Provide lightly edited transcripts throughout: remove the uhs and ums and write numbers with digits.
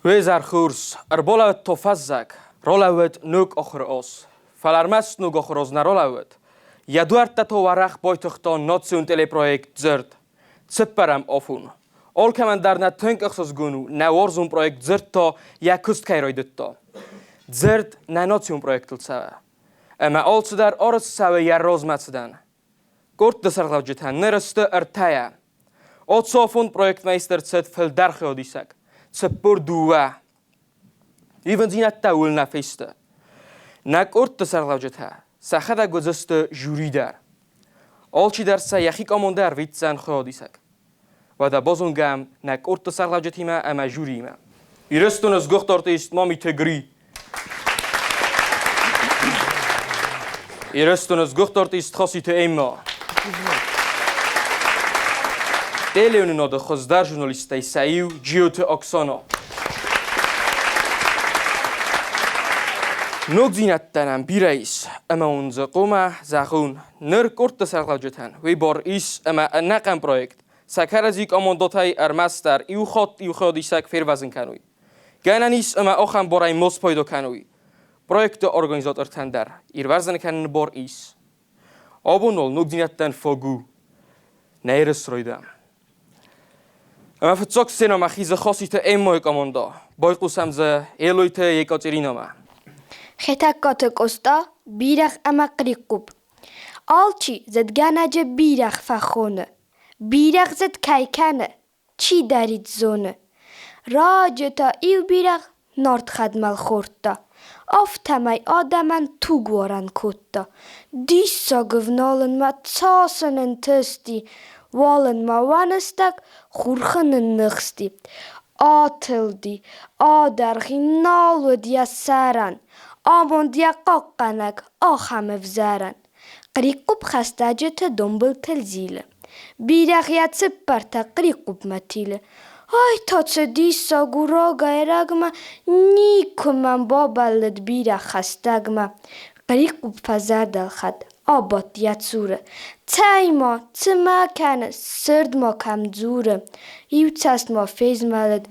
Уезӕр хорз, ӕрбалӕудта фӕззӕг, ралӕууыд ног ахуыры аз. Фӕлӕ ӕрмӕст ног ахуыры аз нӕ ралӕууыд. Йӕ дуӕрттӕ та уӕрӕх байтыгъта национ телепроект «Дзырд». Цыппӕрӕм афон. Алкӕмӕн дӕр нӕ тынг ӕхсызгон у, нӕ уарзон проект «Дзырд» та йӕ куыст кӕй райдыдта. Дзырд нӕ национ проектыл цӕуы. Ӕмӕ алцыдӕр арӕзт цӕуы йӕ размӕцыдӕн. Къордты сӕргълӕуджытӕ ныр сты ӕртӕйӕ. Отцофон проектмейстер цыд фылдӕр хиодисӕг, 42. Ивындзинӕдтӕ уыл нӕ фесты. Нӕ къордты сӕргълӕуджытӕ сӕхӕдӕг уыдзысты жюри дӕр. Алчидӕр сӕ йӕхи командӕ ӕрвитдзӕн хиодисӕг. Уӕдӕ базонгӕм нӕ къордты сӕргълӕуджытимӕ ӕмӕ жюриимӕ. Ирыстоны сгуыхт артист Мамиты Гри. Ирыстоны сгуыхт артист Хаситы Эмма. Телеуынынады хуыздӕр журналисттӕй сӕ иу Джиоты Оксана. Ногдзинӕдтӕ нӕм бирӕ ис, ӕмӕ уын дзы хъуамӕ зӕгъон, Ныр къордты сӕргълӕуджытӕн уый бар ис ӕмӕ ӕнӕхъӕн проект сӕ кӕрӕдзи командотӕй ӕрмӕстдӕр иу хатт иу хайадисӕг фервӕзын кӕной. Гӕнӕн ис ӕмӕ ахӕм барӕй ма спайда кӕной. Проекты организатортӕн дӕр ирвӕзын кӕныны бар ис. Абон уал ногдзинӕдтӕн фаг у. Нӕ ерыс райдайӕм. Ӕмӕ фыццаг сценӕмӕ хизы Хаситы Эммайы командӕ. Байхъусӕм дзы Елойты Екатеринӕмӕ. Хетӕгкаты Къоста бирӕгъ ӕмӕ хърихъупп. Алчи зыдгӕнӕджы бирӕгъ фӕхоны. Бирӕгъ зыд кӕй кӕны, чидӕрид зоны. Раджы та иу бирӕгъ нард хӕдмӕл хордта, афтӕмӕй адӕмӕн тугуарӕн кодта. Диссаг ӕвналынмӕ цас ын ӕнтысти, уалынмӕ уӕныстӕг хурхы нынныхсти. Атылди, адаргъ и, нал уыд йӕ сӕрӕн, амонд йӕ хъахъхъӕнӕг ахӕм ӕвзӕрӕн. Хърихъупп хӕстӕджыты донбылтыл зилы. Бирӕгъ йӕ цыппӕртӕ хърихъупмӕ тилы. Ай та цы диссаг у рагӕй-рӕгмӕ, никуы мӕм бабӕллыд бирӕгъ хӕстӕгмӕ. Хърихъупп фӕзӕрдӕлхӕд, абадт йӕ цуры. Цӕй-ма, цы мӕ кӕны, сырд ма кӕм дзуры. Иу цӕст ма фезмӕлыд,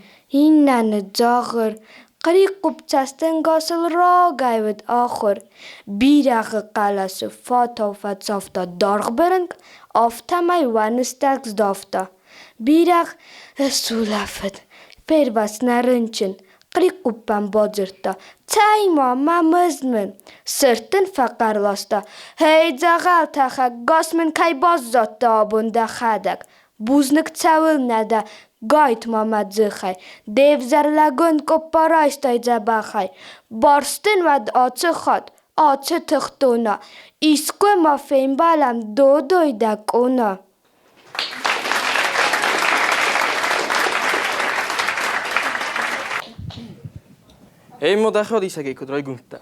иннӕ ныдздзагъыр. Хърихъупп цӕстӕнгасыл рагӕй уыд ахуыр. Бирӕгъы хъӕлӕсы фатау фӕцавта даргъ бырынкъ, афтӕмӕй уӕныстӕг сдавта. Бирӕгъ ысулӕфыд, фервӕзт нӕ рынчын, хърихъуппӕн бадзырдта: «Цӕй-ма, мӕ мызд мын!» Сырд ын фӕхъӕр ласта: «Эй, дзӕгъӕлтӕхӕг, гас мын кӕй баззадтӕ абон дӕхӕдӕг! Бузныг цӕуылнӕ дӕ, гайтма мӕ дзыхӕй, де взӕр лӕгӕн къоппа райстай дзӕбӕхӕй. Барст ын уӕд ацы хатт, ацы тыхтона, искуы ма фембӕлӕм додой дӕ къона. Эй, мо дӕхӕдисӕгӕй куыд райгонд дӕ?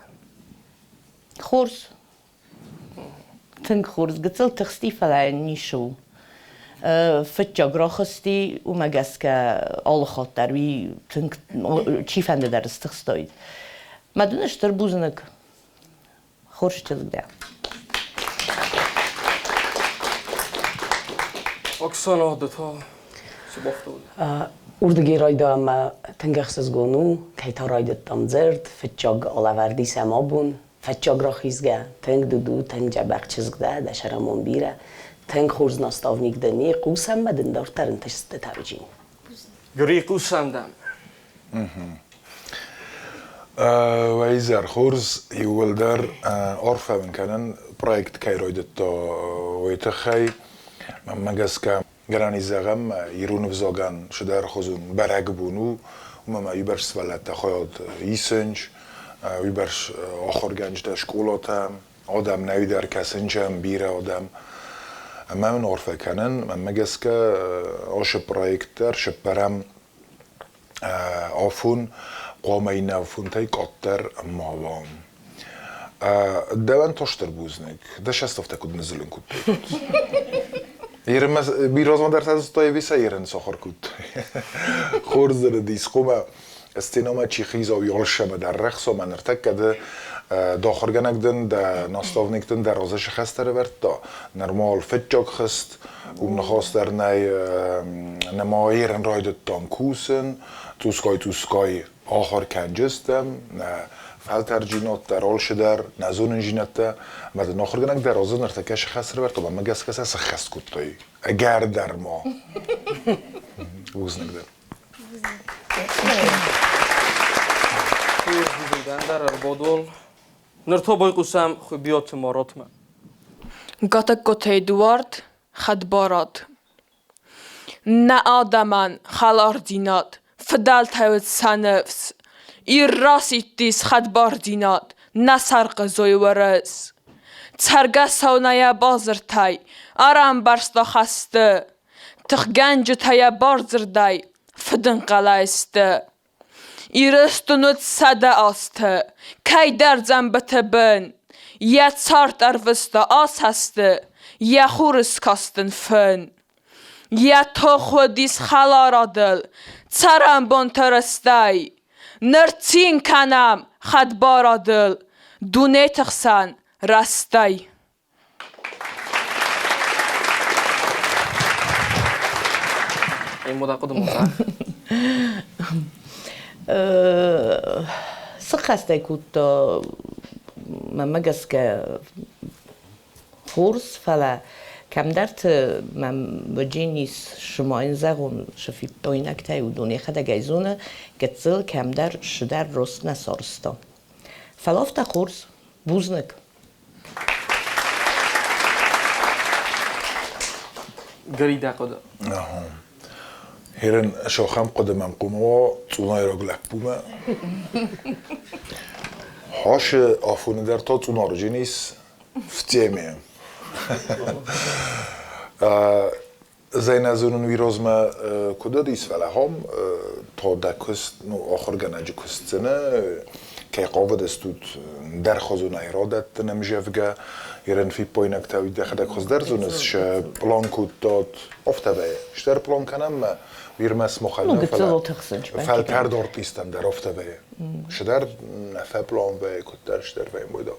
Хорз. Тынг хорз. Гыццыл тыхсти, фӕлӕ ницы у. Фыццаг рахызти, уымӕ гӕсгӕ алы хатт дӕр уый тынг чифӕнды дӕр стыхстаид. Мӕ дын стыр бузныг. Хорз чызг дӕ. Оксана, ды та цы бафтауд? Уырдыгӕй райдайӕм тынг ӕхсызгон у, кӕй та райдыдтам дзырд, фыццаг алӕвӕрд исӕм абон. Фӕччаг рахизгӕ, тынг дуду, тынг дзӕбӕх чызг дӕ, дӕ сӕрӕмон бирӕ, тынг хорз наставник дӕ не, хъусӕм ма дын дарддӕр ӕнтыстытӕ Таруджин. Гри, хъусӕм дӕм. Уӕ хорз, иууылдӕр арфӕ уын кӕнын, проект кӕй райдыдта, уый тыххӕй. Мӕнмӕ гӕсгӕ, гӕнӕн ис зӕгъӕм, ирон ӕвзагӕн цыдӕрхуызон бӕрӕгбон у, уымӕ ма уыйбӕрц сывӕллӕттӕ хайад исынц, уыйбӕрц ахуыргӕнджытӕ скъолатӕ, адӕм нӕ дӕр кӕсынчӕм, бирӕ адӕм. Ӕмӕ мын арфӕ кӕнын, мӕнмӕ гӕсгӕ, ацы проект дӕр сӕппӕрӕм афон хъуамӕ иннӕ афонтӕй къаддӕр ма уа. Дӕуӕн та стыр бузныг. Дӕ сӕстӕвтӕ куыд ныззылын кодтай? Бирӕ дӕр та зыдтай ӕви сӕ ерын сахуыр кодтай? Хорз дзырд ис, хъуамӕ стенамӕ чи хиза, уый алцӕмӕ дӕр рӕхцомӕ ныртӕккӕ ды дохыргӕнӕг дын, дӕ наставник дын дӕ разы цы хӕстӕ ӕрӕвӕрдта, нырма фыццаг хызт, уым ныхас дӕр нӕй, нӕма ерын райдыдтам кусын, цъусгай-цъусгай. Ахуыр кӕнджыстӕм, нӕ фӕлтӕрджинад дӕр, алчидӕр, нӕ зонындзинӕдтӕ. Ӕмӕ дын ахуыргӕнӕг дӕр азы ныртӕккӕ сыхӕс ӕрӕвӕрдта, мӕнмӕ гӕсгӕ сӕ сыххӕст кодтой. Ӕгӕр дӕр ма. Бузныг дӕр. Дӕр ӕрбадуол. Ныр то байхъусӕм Хуыбиоты Маротмӕ. Гатӕгкоты Эдуард, хӕдбарад. Нӕ адӕмӕн хӕлардзинад, фыдӕлтӕй уыд сӕ ныфс. Ир расидтис хӕдбардзинад, нӕ сӕрхъызой Уӕрӕс. Цӕргӕсау нӕ йӕ базыртӕй ӕрӕмбӕрзта хӕсты. Тыхгӕнджытӕ йӕ бардзырдӕй фыдӕнхъӕлӕй сты. Ирыстон уыд 100 азты, кӕйдӕр дзӕмбыты бын. Йӕ цард ӕрвыста асӕсты, йӕ хурыскаст ын фын. Йӕ тох уыдис хӕларадыл, цӕрӕнбонты рыстӕй. Ныр цин кӕнӕм хӕдбарадыл, дунеты хсӕн рӕстӕй. Én oda hozzá. Сыххӕстӕй кодта, мӕнмӕ гӕсгӕ, хорз, фӕлӕ кӕмдӕрты мӕм Вирджинис сымайын зӕгъон, шы фиппаинӕгтӕй уыдон йӕхӕдӕг ӕй зоны, гыццыл кӕмдӕр шыдӕр рост нӕ сарӕзта. Фӕлӕ афтӕ хорз, бузныг. Грида хъуыды. Херен сохӕм хъуыды мӕм хъума цъунайраг лӕппумӕ. Хашы афоны дӕр та цъунарджын ис в теме. Зӕйнӕзонын уый размӕ куыд уыдис, фӕлӕ ахӕм та дӕ куыст, ну, ахуыргӕнӕджы куыст дзынӕ, кӕй хъавыдыстут ӕндӕр хуызонӕй радӕттын ӕмзӕвгӕ, ерын фиппаинӕгтӕ уый дӕхӕдӕг хуыздӕр зоныс, сӕ пълан кодтат, афтӕ вӕййы. Стӕр пълан кӕнӕм мӕ уирмӕ смохӕн Ну, нӕ, гыццыл фӕлӕ тыхсынч фӕлтӕрд артисттӕн дӕр афтӕ вӕййы. Сыдӕр нӕ фӕплан вӕййы, куыддӕр сдӕр вӕййы мойда.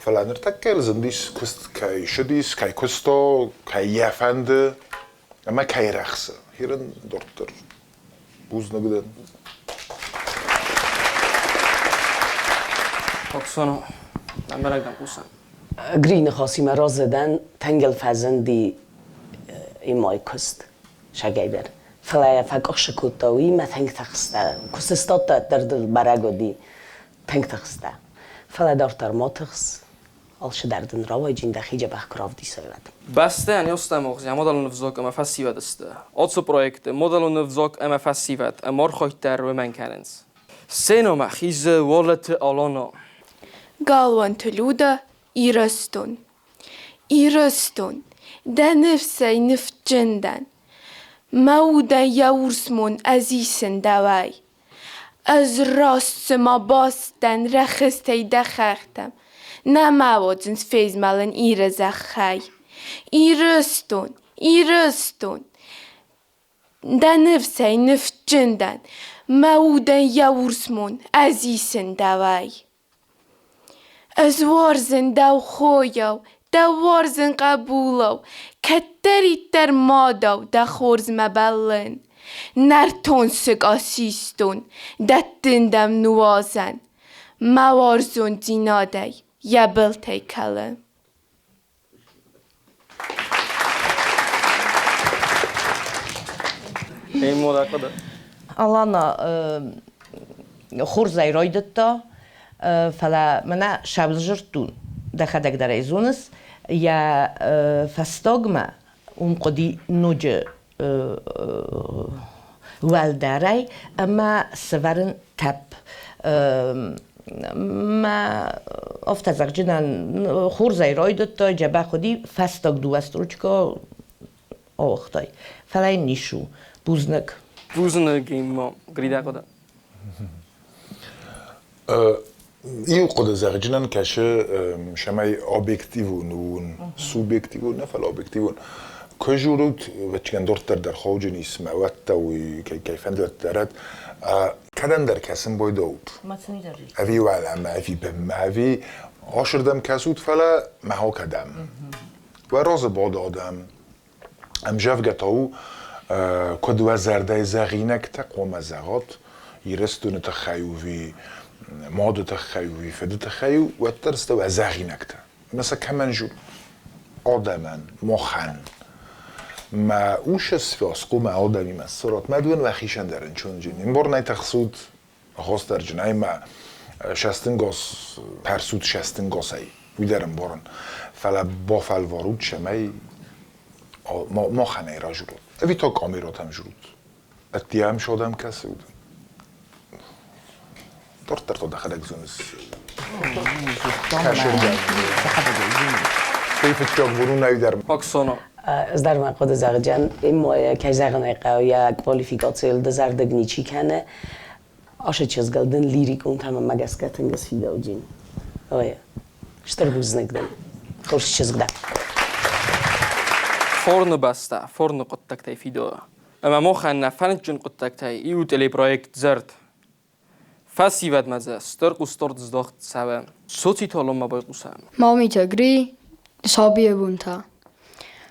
Фӕлӕ ныртӕккӕ йыл зындис куыст кӕй ссыдис, кӕй куыста, кӕй йӕ фӕнды ӕмӕ кӕй рӕхсы. Хирын дарддӕр бузныг дӕн. Оксана, лӕмбынӕг дӕм хъусӕм. Гри ныхасимӕ разы дӕн, тынг ыл фӕзынди имайы куыст сагӕйдӕр. Фӕлӕ йӕ фӕкъуыхсы кодта, уыимӕ тынг тыхстӕ. Куы сыстадтӕ, уӕддӕр дыл бӕрӕг уыди, тынг тыхстӕ. Фӕлӕ дарддӕр ма тыхс, алцыдӕр дын рауайджын дӕхи дзӕбӕх куы равдисай, уӕд. Бӕстӕйӕн ёстӕмогъзи мадӕлон ӕвзаг ӕмӕ фӕсивӕд сты. Ацы проекты мадӕлон ӕвзаг ӕмӕ фӕсивӕд ӕмархайд дӕр уымӕн кӕнынц. Сценӕмӕ хизы Уалыты Алана. Галуанты Люда, Ирыстон. Ирыстон, дӕ ныфсӕй ныфсджын дӕн. Мӕ удӕн йӕ урс мон ӕз исын дӕуӕй. Ӕз раст цыма бацыдтӕн рӕхыстӕй дӕ хӕхтӕм, Нӕ мӕ уадзынц фезмӕлын Иры зӕххӕй. Ирыстон, Ирыстон, дӕ ныфсӕй ныфсджын дӕн, Мӕ удӕн йӕ урс мон ӕз исын дӕуӕй. Ӕз уарзын дӕу хойау, дӕу уарзын хъӕбулау, Кӕддӕриддӕр мадау дӕ хорзмӕ бӕллын. Нӕртон сыкъа систон, дӕттын дӕм нуазӕн, Мӕ уарзондзинадӕй йӕ былтӕй кӕлы. Алана хорзӕй райдыдта, фӕлӕ мӕнӕ сӕвзӕрдтон, дӕхӕдӕг дӕр ӕй зоныс, йӕ фӕстагмӕ уым хъуыди ноджы уӕлдӕрӕй ӕмӕ сӕвӕрын тӕпп. Мӕ афтӕ зӕгъджынӕн хорзӕй райдыдта, дзӕбӕх уыди, фӕстаг дыууӕ строчкӕ ауагътай. Фӕлӕ йын ницы у. Бузныг. Бузныг имма, Грида хъуыды. Иу хъуыды зӕгъджынӕн кӕсы, цӕмӕй объективон уын, субъективон нӕ, фӕлӕ объективон. Куы журут, ӕвӕццӕгӕн дарддӕр дӕр хауджын ис мӕ уӕдта уый кӕй фӕнды уӕддӕр кӕдӕмдӕр кӕсын байдӕут. Ӕви уӕлӕмӕ, ӕви бынмӕ, ӕви ашырдӕм кӕсут, фӕлӕ мӕ кӕдӕм. Уӕ разы бады адӕм. Ӕмзӕвгӕ та у, куыд уӕ зӕрдӕйы зӕгъинӕгтӕ хъуамӕ зӕгъат. Ирыстоны тыххӕй у ӕви мады тыххӕй у ӕви фыды тыххӕй у, уӕддӕр сты уӕ зӕгъинӕгтӕ. Ӕмӕ сӕ кӕмӕн адӕмӕн, махӕн. Мӕ усы связь хъуамӕ адӕмимӕ ссарат. Мӕ дыууӕ уӕхицӕн дӕр ӕнцонджын. Ӕмбарынӕй тыхсут, хосдӕрджынӕй мӕ сӕстынгас тӕрсут сӕстынгасӕй. Уый дӕр ӕмбарын. Фӕлӕ бафӕлварут, цӕмӕй махӕн ӕй ражурут. Ӕви та камерӕтӕм журут. Ӕддейӕ содӕм кӕцы уыд? Дарддӕр та дӕхӕдӕг зоныс. Стӕй фыццаг бон у дӕр. Оксана. Ӕз дӕр мӕ хъуыды зӕгъджан, кӕй зӕгъын ӕй хъӕуы, йӕ квалификацийыл дызӕрдыг ничи кӕны. Ашы чызгыл дын лирикон темӕмӕ гӕсгӕ тынг сфидауджын. Ой, стыр бузныг дын. Хорз чызг дӕ. Форны бӕстӕ, форны хъуыддӕгтӕй фидауы. Ӕмӕ махӕн нӕ фӕндджын хъуыддӕгтӕй иу телепроект Дзырд. Фӕсивӕдмӕ дзы стыр хъусдард здӕхт цӕуы. Соци талонмӕ байхъусӕм. Мамитӕ Гри, сабийы бонтӕ.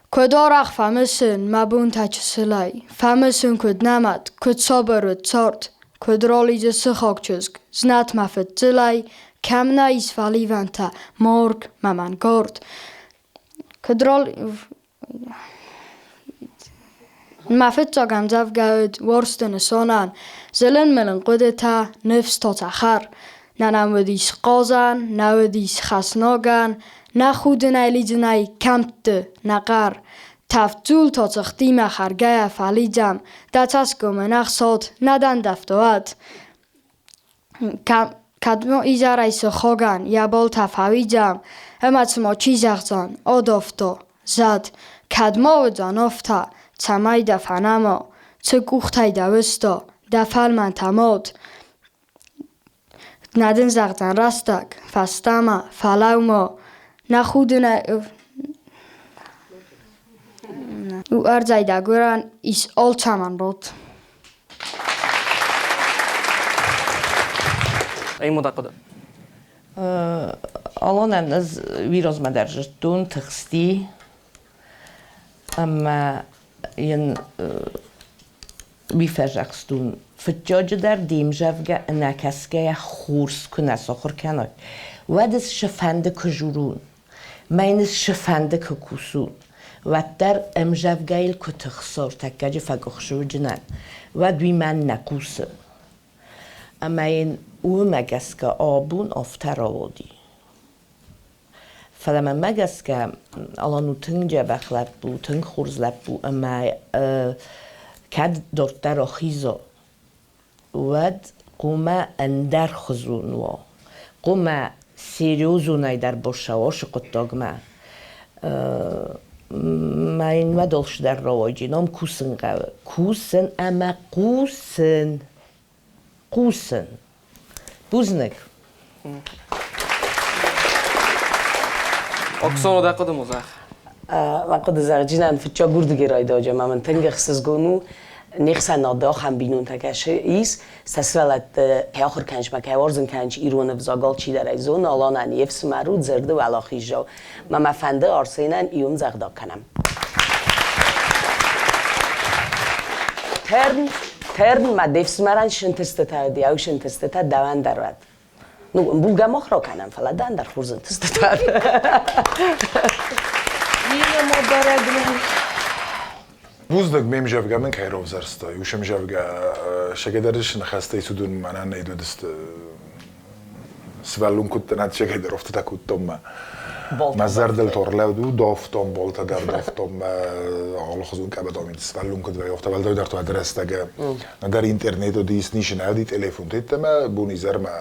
Куыд арӕх фӕмысын мӕ бонтӕ чысылӕй, Фӕмысын куыд нӕмӕт, куыд сабыр уыд цард, Куыд ралидзы сыхаг чызг, знӕт мӕ фыддзылӕй, Кӕм нӕ ис фӕливӕнтӕ, марг мӕ мӕнгард. Куыд рал... Мӕ фыццаг ӕмдзӕвгӕ уыд Уарзты нысанӕн, Зылын-мылын хъуыдытӕ, ныфс та цӕхӕр. Нӕ нӕм уыдис хъазӕн, нӕ уыдис хӕснагӕн, Нӕ худынӕй лидзынӕй кӕмтты нӕ хъӕр. Тӕвддзул та цыхтимӕ хӕргӕйӕ фӕлидзӕм, Дӕ цӕсгомы нӕ хсад, нӕ дӕндӕфтӕ уӕд. Кӕд ма изӕрӕй сыхагӕн йӕ былтӕ фӕуидзӕм, ӕмӕ цыма чи зӕгъдзӕн, адавта, зӕд, кӕд ма уыдзӕн афтӕ, цӕмӕй дӕ фӕнӕма, цы къухтӕй дӕ уызта, дӕ фӕлмӕнтӕ мад. Нӕ дын зӕгъдзӕн рӕстӕг, фӕстӕмӕ, фӕлӕуу-ма, нӕ худынӕй У ӕрдзӕй дӕ гуырӕн ис алцӕмӕн род. Ӕй хъуыды. Аланӕн ӕз уый размӕ дӕр зыдтон, тыхсти ӕмӕ йын уый фӕзӕгъстон. Фыццаджы дӕр де мзӕвгӕ ӕнӕкӕсгӕйӕ хорз куы нӕ сахуыр кӕнай, уӕд ӕз цы фӕнды куы журон, мӕ йын ӕз цы фӕнды куы кусон, уӕддӕр ӕмзӕвгӕйыл куы тыхсой, тӕккӕджы фӕкъуыхсыуджынӕн, уӕд уый мӕн нӕ хъусы. Ӕмӕ йын уымӕ гӕсгӕ абон афтӕ рауади. Фӕлӕ мӕнмӕ гӕсгӕ Алан у тынг дзӕбӕх лӕппу, тынг хорз лӕппу ӕмӕ кӕд дарддӕр ахиза, уӕд хъуамӕ ӕндӕрхуызон уа. Хъуамӕ серьезонӕй дӕр бацӕуа шы хъуыддагмӕ. Мӕ йын уӕд алцыдӕр рауайджи, ном кусын хъӕуы. Кусын ӕмӕ хъусын. Хъусын. Бузныг. Оксана, дӕ хъуыды музах? Мӕ хъуыды зӕгъджынӕн фыццаг уырдыгӕй райдайӕм ӕмӕ мын тынг ӕхсызгон у, не хсӕнады ахӕм бинонтӕ кӕсы ис, сӕ сывӕллӕтты кӕй ахуыр кӕныс мӕ кӕй уарзын кӕныс ирон ӕвзаг алчидӕр ӕй зоны, Аланӕн йе фсымӕр у, дзырды уӕлахиззау. Мӕ мӕ фӕнды Арсенӕн иум дзӕгъда кӕнӕм. Терн, терн мӕ де фсымӕрӕн сынтыстытӕ уыди, ау сынтыстытӕ дӕуӕн дӕр уӕд. Ну, ӕмбулгӕ мах ракӕнӕм, фӕлӕ дӕ ӕндӕр хорз ӕнтыстытӕ. Ма бӕрӕг Бузныг ме мзӕвгӕ мын кӕй равзӕрстай, уыцы ӕмзӕвгӕ сӕгӕдӕр ныхӕстӕй цудун мӕнӕн нӕ уыдысты сывӕллон куыдтӕн ӕцӕгӕйдӕр афтӕтӕ кодтон мӕ мӕ зӕрдыл торлӕуд у дафтон болтӕ дӕр дафтон мӕ алыхуызон къӕбӕдамин сывӕллон куыд вӕййы афтӕ уӕлдайдӕр та рӕстӕгы нӕдӕр интернет уыдис ницы нӕ уыди телефон тедтӕмӕ бонизӕрмӕ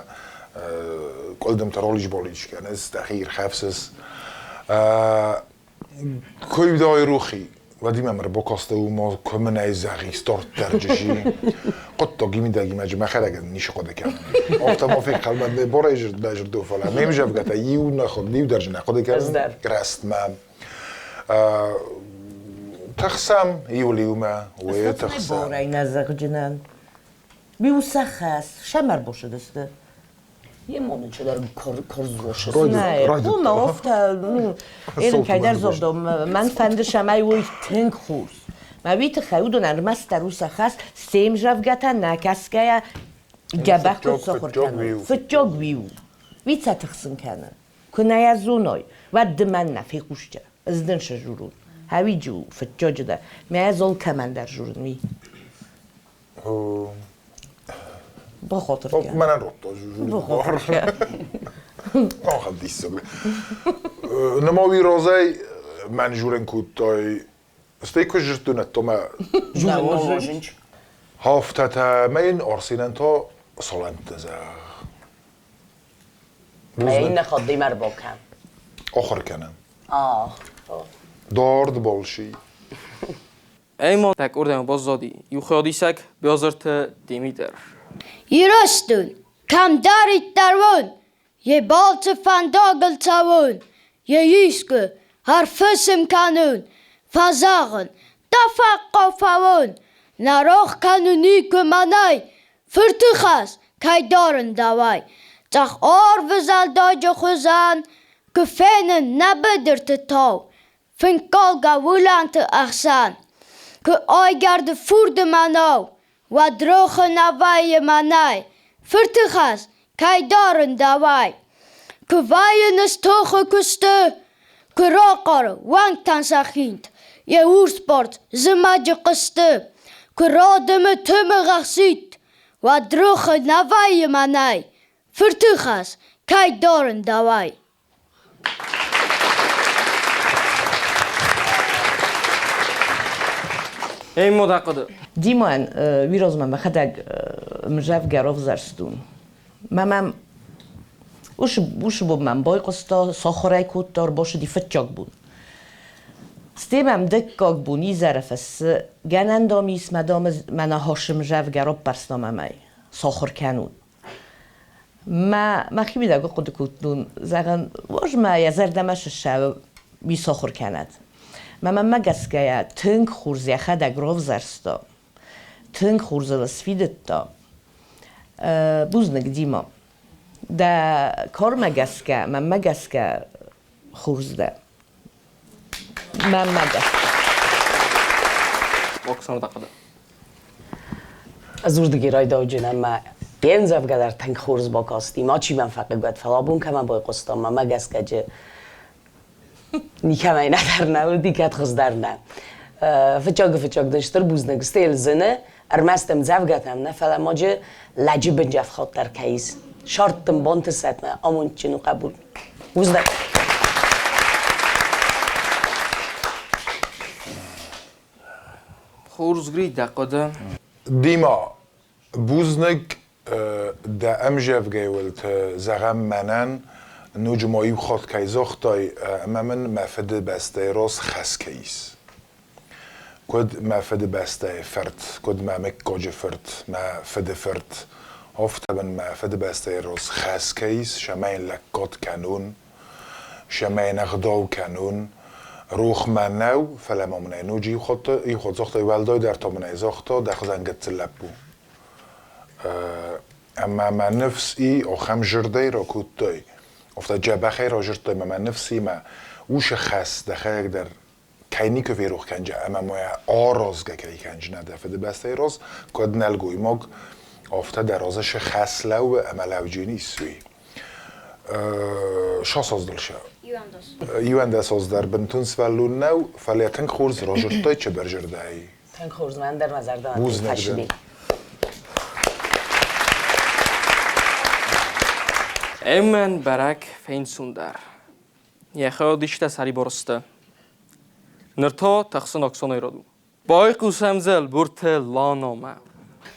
къуылдымты ролич-болич кӕныс дӕхи ирхӕфсыс Куы рухи, уӕд имӕ ӕрбакастӕ ма куы мын ӕй зӕгъис дарддӕр джиси. Хъуыддаг мидӕг имӕ мӕхӕдӕг ницы хъуыды кӕнын. Афтӕ ма фехъӕлмӕ ме борӕй зырдбӕзырдо, фӕлӕ ме мзӕвгӕтӕ иу нӕ иу дӕр нӕ хъуыды кӕнын рӕстмӕ. Тыхсӕм иу-иумӕ, уый тыхсӕм. Борӕй нӕ зӕгъджынӕн. Биу сӕ хӕс, сӕм ӕрбосыдысты. Емоны чидӕр корзошы. Хъуамӕ афтӕ, ну, ерын кӕйдӕр дзырдон, мӕн фӕнды, цӕмӕй уой тынг хорз. Мӕ уый тыххӕй уыдон ӕрмӕстдӕр у сӕ хӕс, се мзӕвгӕтӕ нӕ кӕсгӕйӕ. Дзӕбӕх куыд сахуыр кӕной. Фыццаг уый у. Уый цӕ тыхсын кӕны. Куы нӕ йӕ зоной, уӕд ды мӕн нӕ фехъусдзӕ. Ӕз дын сжурун. Хӕуиджы у, фыццаджы дӕр. Мӕ ӕз алкӕмӕн дӕр журын уый. Бахатыр кӕн. Мӕнӕн радта журын. Ахӕм диссаг. Нема уый разӕй мӕн журын кодтай. Стӕй куы зыдтон, то мӕ Журын. Хафтатӕ мӕ йын Арсенӕн та салӕмттӕ зӕгъ. Мӕ иннӕ хатт дӕм ӕрбакӕн. Ахуыр кӕнӕм. Дард балси. Ӕма тӕккурдӕмӕ баззади еу хайадисӕг Биазырты Димитр. Ирыстон, кӕмдӕриддӕр уон, йӕ балцы фӕндагыл цӕуон, йе искуы ӕрфысым кӕнон, фӕзӕгъын, дӕ фӕхъхъау фӕуон, нӕ рох кӕнын никуы мӕнӕй, фырты хӕс кӕй дарын дӕуӕй. Цъӕх арвы зӕлдаджы хуызӕн куы фенын нӕ быдырты тау, фынккалгӕ уылӕнты ӕхсӕн. Куы айгӕрды фурды мӕнау, уӕд рохы нӕ вӕййы мӕнӕй, фырты хӕс кӕй дарын дӕуӕй. Куы вӕййын ыстохы куысты, куы рахъары уӕнгтӕн сӕ хинт, йӕ урс бӕрц зымӕджы хъызты, куы радымы тымыгъ ӕхситт, уӕд рохы нӕ вӕййы мӕнӕй, фырты хӕс кӕй дарын дӕуӕй. Эй, мода хъуыды. Димайӕн уый размӕ мӕхӕдӕг мзӕвгӕ равзӕрстон. Мӕ мӕм уыцы бон мӕм байхъуыста, сахуыр ӕй кодта, ӕрбацыди фыццаг бон. Стӕй мӕм дыккаг бон изӕры фӕссы, гӕнӕн дам ис, мӕ дам мӕнӕ хӕссы мзӕвгӕ раппӕрста мӕмӕй, сахуыр кӕнут. Мӕ мӕхимидӕг хъуыды кодтон, зӕгъын, уоз мӕ йӕ зӕрдӕмӕ сыссӕуы, уый сахуыр кӕнӕд. Мӕ мӕнмӕ гӕсгӕйӕ тынг хорз йӕхӕдӕг равзӕрста, тынг хорз ыл сфидыдта. Бузныг, Дима. Дӕ кармӕ гӕсгӕ, мӕнмӕ гӕсгӕ хорз дӕ. Мӕнмӕ гӕсгӕ. Оксана Тахъада. Ӕз уырдыгӕй райдауджын ӕмӕ йе мдзӕвгӕ дӕр тынг хорз бакасти. Мачи мӕм фӕхъыг уӕд, фӕлӕ абон кӕмӕ байхъуыстам, мӕмӕ гӕсгӕ никӕмӕй нӕдӕр нӕ уыди, кӕд хуыздӕр нӕ. Фыццаг-фыццаг дын стыр бузныг стӕй зыны, ӕрмӕст ӕмдзӕвгӕтӕм нӕ, фӕлӕ маджы лӕджы бынджӕфхат дӕр кӕй ис. Сард дын бантысӕд мӕ амондджын у хъӕбул. Бузныг. Хорз Гри, дӕ хъуыды? Дима, бузныг дӕ ӕмзӕвгӕйы уылты, зӕгъӕм, мӕнӕн ноджы ма иу хатт кӕй загътай, ӕмӕ мын мӕ фыдыбӕстӕйы раз хӕс кӕй ис. Куыд мӕ фыдыбӕстӕйы фырт, куыд мӕ мыггаджы фырт, мӕ фыды фырт, афтӕ мын мӕ фыдыбӕстӕйы раз хӕс кӕй ис, цӕмӕй йын лӕггад кӕнон, цӕмӕй йын ӕгъдау кӕнон. Рох мӕ нӕу, фӕлӕ ма мын ӕй ноджы иу хатт, иу хатт загътай, уӕлдайдӕр та мын ӕй загъта, дӕ хуызӕн гыццыл лӕппу. Ӕмӕ мӕ ныфс и, ахӕм зӕрдӕй ракодтай, афтӕ дзӕбӕхӕй разырдтай мӕ мӕ ныфсимӕ, уыцы хӕс дӕхӕдӕг дӕр кӕй никуы ферох кӕнджа ӕмӕ ма йӕ аразгӕ кӕй кӕнджынӕ дӕ фыдыбӕстӕйы раз, куыд нӕлгоймаг, афтӕ дӕ разы цы хӕс лӕууы ӕмӕ лӕуджын ис, уый. Сасаздыл сӕ. 11 аз дӕр бынтон сывӕллон нӕу, фӕлӕ тынг хорз разырдтай чыбырзӕрдӕйы. Тынг хорз, мӕн дӕр мӕ зӕрдӕмӕ тынг фӕцыди. Ӕмӕн бӕрӕг фенцондӕр. Йӕхиуыл сӕрибар сты. Ныр та тӕхсын Оксанайы рад у. Байхъусӕм Зӕлбурты Ланамӕ.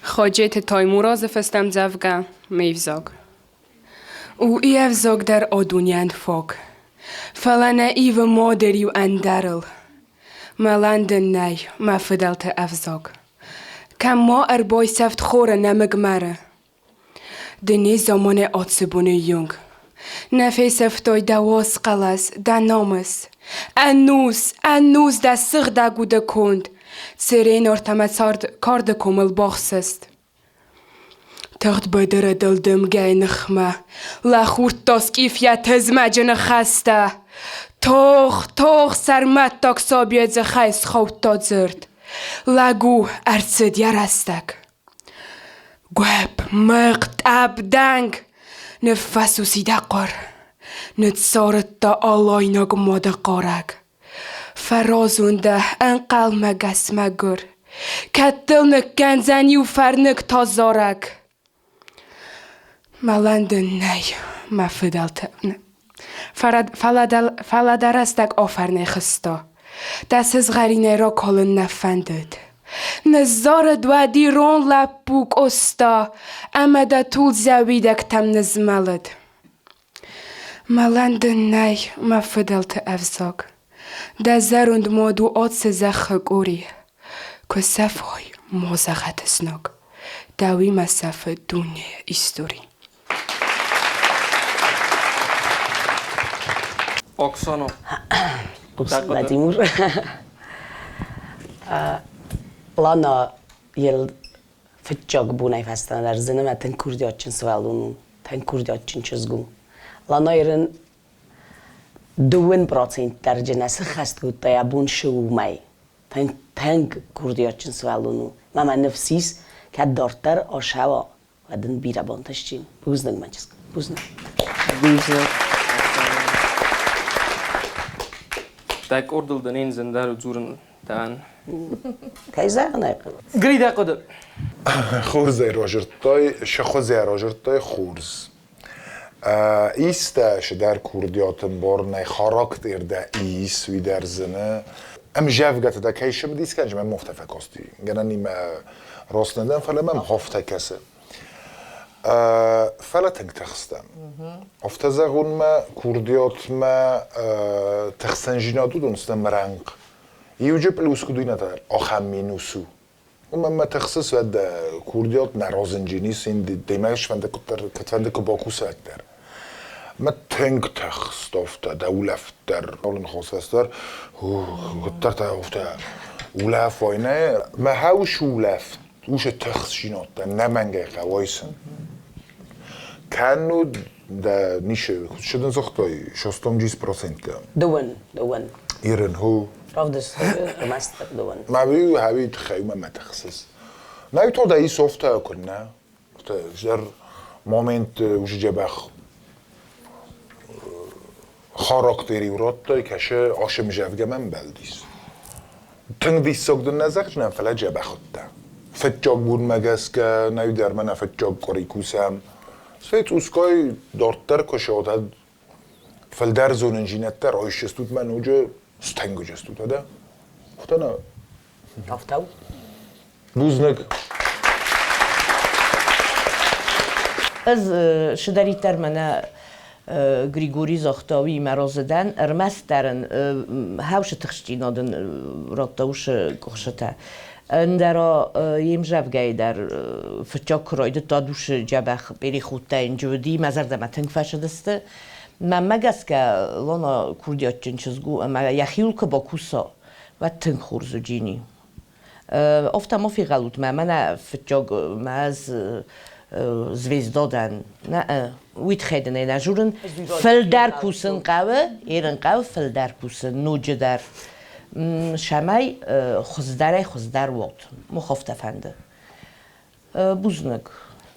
Хаджеты Таймуразы фӕстӕмдзӕвгӕ Ме взаг. У ие взаг дӕр а дунейӕн фаг. Фӕлӕ нӕ ивы мады риу ӕндӕрыл. Мӕлӕн дын нӕй, мӕ фыдӕлты ӕвзаг. Кӕм ма ӕрбайсӕфт хоры нӕмыг мӕры. Ды незаманы ацы боны онг. Нӕ фесӕфтай дӕ уаз хъӕлӕс, дӕ намыс. Ӕнус, ӕнус дӕ сыгъдӕг уды конд. Цырен артӕмӕ цард карды комыл бахсыст. Тагъд быдыры дӕлдымгӕйы ныхмӕ лӕхурдта скъиф йӕ тызмӕджы ныхӕстӕ. Тох, тох, сӕрмӕттаг сабийы дзыхӕй схаудта дзырд. Лӕг у, ӕрцыд йӕ рӕстӕг. Гуӕпп, мыхъ, тъӕпп, дӕнг! Ныффӕсус и дӕ хъуыр. Ныццарыдта алайнаг мады хъарӕг. Фӕразон дӕ, ӕнхъӕлмӕгӕс мӕгуыр. Кӕд дыл ныккӕндзӕн иу фӕрныг та зарӕг. Мӕлӕн дын нӕй, мӕ фыдӕлтӕ. Фӕлӕ дӕ рӕстӕг офӕрнӕй хызта. Дӕ сызгъӕринӕй ракалын нӕ фӕндыд. Ныззарыд уӕд ирон лӕппу Къоста ӕмӕ дӕ тулдзӕ уидӕгтӕм нызмӕлыд. Мӕлӕн дын нӕй, мӕ фыдӕлты ӕвзаг. Дӕ зӕронд мад у ацы зӕххы къори. Куы сӕфой ма зӕгъӕд ызнаг, дӕуимӕ сӕфы дунейы истори. Оксана. Владимир. Лана йыл фыццаг бонӕй фӕстӕмӕ дӕр зыны мӕ тынг курдиатджын сывӕллон у, тынг курдиатджын чызг у. Лана ирын 2% дӕр джы нӕ сыххӕст кодта йӕ бон шы уымӕй. Тынг, тынг курдиатджын сывӕллон у. Мӕ мӕ ныфс ис, кӕд дарддӕр асӕуа, уӕд ын бирӕ бантысти. Бузныг, мӕ чызг, бузныг. Бузныг. Дӕ къордыл дын ин зындӕр дзурын дӕн. Кӕй зӕгъын ӕй хъӕуы. Гри дӕ хъуыды. Хорзӕй разырдтай, сӕхуызӕй разырдтай хорз. Истӕ сыдӕр курдиатын борнӕй характер дӕ ис, уый дӕр зыны. Ӕмзӕвгӕтӕ дӕ кӕй сымдис кӕныс, мӕм афтӕ фӕкасти. Гӕнӕн имӕ раст нӕ дӕн, фӕлӕ мӕм афтӕ кӕсы. Фӕлӕ тынг тыхстӕн. Афтӕ зӕгъунмӕ, курдиатмӕ тыхсӕнзинад уыдон сты мрӕнхъ. Иуджы плюс куыд уый нӕ ахӕм минус у. Уымӕн мӕ тыхсыс, уӕд дӕ курдиат нӕ разынджынис, ин демӕ сфӕнды куыддӕр, куыдфӕнды куы бакусат дӕр. Мӕ тынг тыхст афтӕ, дӕ улӕфт дӕр, алы ныхас дӕр, куыддӕр та афтӕ улӕфай, нӕ, мӕ хӕус улӕфт, уыцы тыхстдзинӕдтӕ нӕмӕнгӕй хъӕуой сын. Кӕннод дӕ ницы, цы дын загътай, шестом проценттӕ. Дыууын, дыууын. Ирын, ху. Равдыстой ӕрмӕстдӕр дыууын. Мӕ уый хӕуи тыххӕй мӕ мӕ тыхсыс. Нӕ то дӕ ис офтӕ куыннӕ. Ӕздӕр момент уже дзӕбӕх характери радтай, кӕсы асымзӕвгӕ мӕм бӕлдис. Тынг диссаг дын нӕ зӕгъдзынӕн, фӕлӕ дзӕбӕх уыдтӕ. Фыццаг бонмӕ гӕсгӕ нӕ дӕр мӕнӕ фыццаг къуыри кусӕм. Стӕй цъусгай дарддӕр куы сӕтӕд фылдӕр зонындзинӕдтӕ райсдзыстут мӕ ноджы стӕнгуыджыстут, ӕдӕ? Афтӕ нӕ? Афтӕ у. Бузныг. Ӕз цыдӕриддӕр мӕнӕ Григорий загъта, уыимӕ разы дӕн, ӕрмӕстдӕр ын хӕусы тыхстдзинад ын радта уыцы къуыхсытӕ. Ӕндӕра йе мзӕвгӕйы дӕр фыццаг куы райдыдта душы дзӕбӕх переходтӕ йын уыди, мӕ зӕрдӕмӕ тынг фӕцыдысты. Мӕнмӕ гӕсгӕ Лона курдиатджын чызг у ӕмӕ йӕхиуыл куы бакуса, уӕд тынг хорз уыджини. Афтӕ ма фегъӕлут мӕ, мӕнӕ фыццаг мӕ ӕз звезда дӕн. Нӕ, уый тыххӕй дын ӕй нӕ журын. Фылдӕр кусын хъӕуы, ерын хъӕуы фылдӕр кусын ноджыдӕр. Цӕмӕй хуыздӕрӕй хуыздӕр уот. Мах афтӕ фӕнды. Бузныг.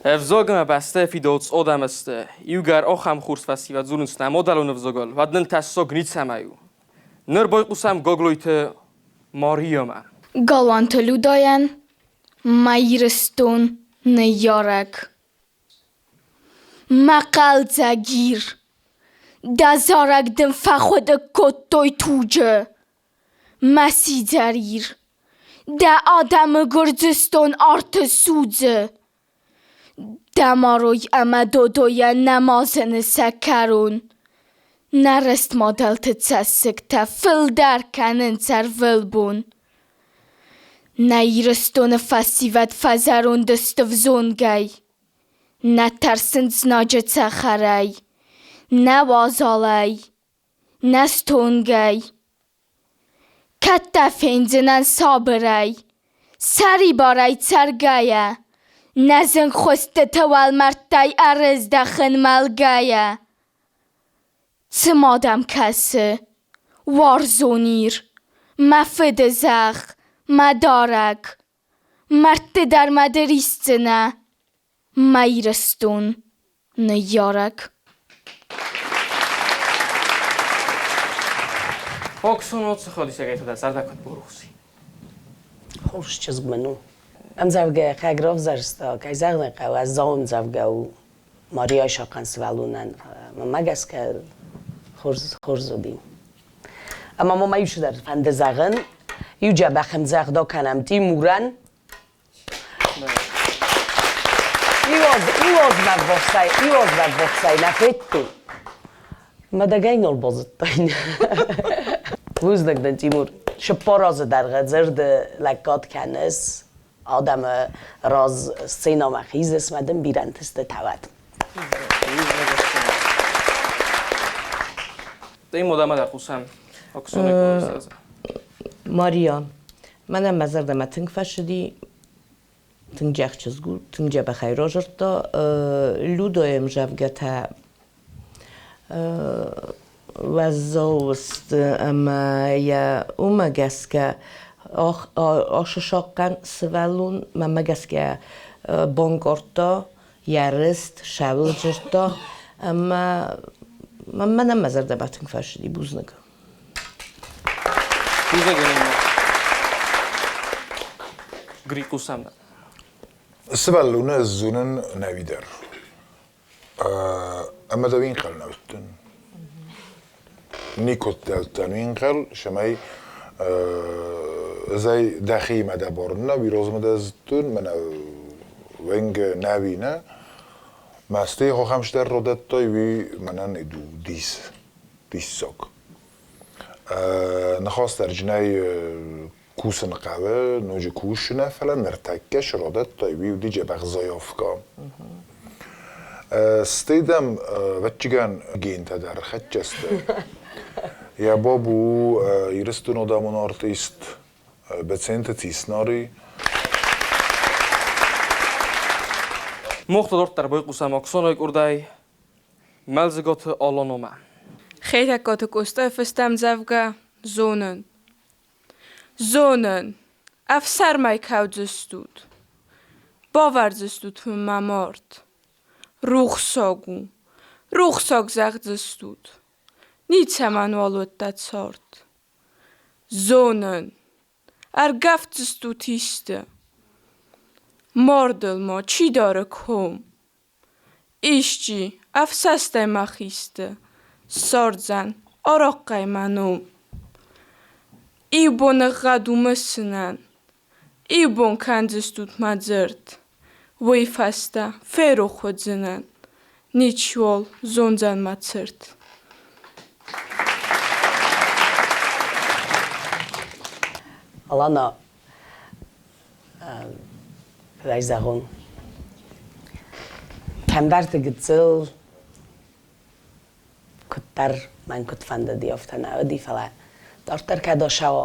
Ӕвзагмӕ бӕстӕ фидауц адӕмӕсты. Иугӕр ахӕм хорз фӕсивӕд дзурынц нӕ мадӕлон ӕвзагыл, уӕд нын тӕссаг ницӕмӕй у. Ныр байхъусӕм Гаглойты Мариямӕ. Галуанты Людӕйӕн Мӕ Ирыстон ныййарӕг. Мӕ хъӕлдзӕг Ир, дӕ зарӕг дын фӕхъуыды кодтой туджы. Мӕ сидзӕр Ир, дӕ адӕмы Гуырдзыстон арты судзы. Дӕ марой ӕмӕ Додойӕн нӕма зыны сӕ кӕрон. Нӕ рыст мадӕлты цӕссыгтӕ фылдӕр кӕнынц ӕрвылбон. Нӕ Ирыстоны фӕсивӕд фӕзӕронд сты взонгӕй. Нӕ тӕрсынц знаджы цӕхӕрӕй, нӕ уазалӕй, нӕ стонгӕй. Кӕд дӕ фендзынӕн сабырӕй, сӕрибарӕй цӕргӕйӕ, нӕ зынгхуыстыты уӕлмӕрдтӕй ӕрыздӕхын мӕлгӕйӕ. Цы ма дӕм кӕсы, уарзон Ир, мӕ фыды зӕхх, мӕ дарӕг, мӕрдты дӕр мӕ ды рисдзынӕ. Мӕ Ирыстон, ныййарӕг. Оксоно цыходисӕгӕй туда зӕрдӕ куыд бурухси. Хорз чызг мын у. Ӕмдзӕвгӕ йӕхӕг равзӕрста, кӕй зӕгъын ӕй хъӕуы, ӕззау ӕмдзӕвгӕ у Марияйы сахъан сывӕллонӕн. Мӕнмӕ гӕсгӕ хорз, хорз уыди. Ӕмӕ ма мӕ иу цыдӕр фӕнды зӕгъын. Иу дзӕбӕх ӕмдзӕгъд кӕнӕм Тимурӕн. Иуазмӕ ввахсӕй нӕ федтон. Мадӕгӕй нал базыдтайн. Бузныг дын, Тимур. Цыппар азы дӕргъы дзырды лӕггад кӕныс, адӕмы раз сценӕмӕ хизыс мӕ дын бирӕ ӕнтыстытӕ уӕд. Тимур, дӕ хъусӕм. Мария, мӕнӕн мӕ зӕрдӕмӕ тынг фӕцыди, тынг джах чызг у, тынг дзӕбӕхӕй разырдта. Людойы ӕмзӕвгӕтӕ уӕззау сты ӕмӕ йӕ уымӕ гӕсгӕ ашы сахъхъӕн сывӕллон мӕнмӕ гӕсгӕ банкъардта йӕ рыст, сӕуыл дзырдта ӕмӕ мӕнӕн мӕ зӕрдӕмӕ тынг фӕцыди. Бузныг. Грикъусӕм. Сывӕллоны ӕз зонын нӕуи дӕр. Ӕмӕ дӕу ӕнхъӕл нӕ уыдтӕн. Никуы дӕуттӕн ӕнхъӕл, цӕмӕй ӕз ӕй дӕхиимӕ дӕ барын нӕ, уый размӕ дӕ зыдтон, мӕнӕ уӕнг нӕуи нӕ. Мӕстӕй хохӕмсдӕр родӕдтой, уый мӕнӕн иду дис, диссаг. Ныхас дӕрджынӕй кусын хъӕуы, ноджы кусынӕ, фӕлӕ ныртӕккӕ сродӕдтой, уый уыди дзӕбӕх заявка. Стӕй дӕм, ӕвӕццӕгӕн, гентӕ дӕр хӕццӕ сты. Йӕ бабу у Ирыстоны адӕмон артист Беценты Циснари. Мохты дарддӕр байхъусӕм Оксанайы къордӕй Мӕлдзыгаты Аланомӕ. Хетӕгкаты Къостайы фыст ӕмдзӕвгӕ «Зонын». Зонын, ӕфсӕрмӕй кӕудзыстут, бавӕрдзыстут мын мӕ мард. Рухсаг у, рухсаг зӕгъдзыстут, ницӕмӕнуал уыдтӕ цард. Зонын, ӕргӕвддзыстут исты, мардыл ма чи дары ком? Исчи ӕфсӕстӕй мӕ хисты, ссардзӕн арахъхъӕй мӕ ном. Иу боныгъӕд у мысынӕн, иу бон кӕндзыстут мӕ дзырд, уый фӕстӕ ферох уыдзынӕн, ничиуал зондзӕн мӕ цырт. Алана, куыд зӕгъон, кӕмдӕрты гыццыл куыддӕр мӕн куыд фӕндыди, афтӕ нӕ уыди, фӕлӕ дарддӕр кӕд ацӕуа,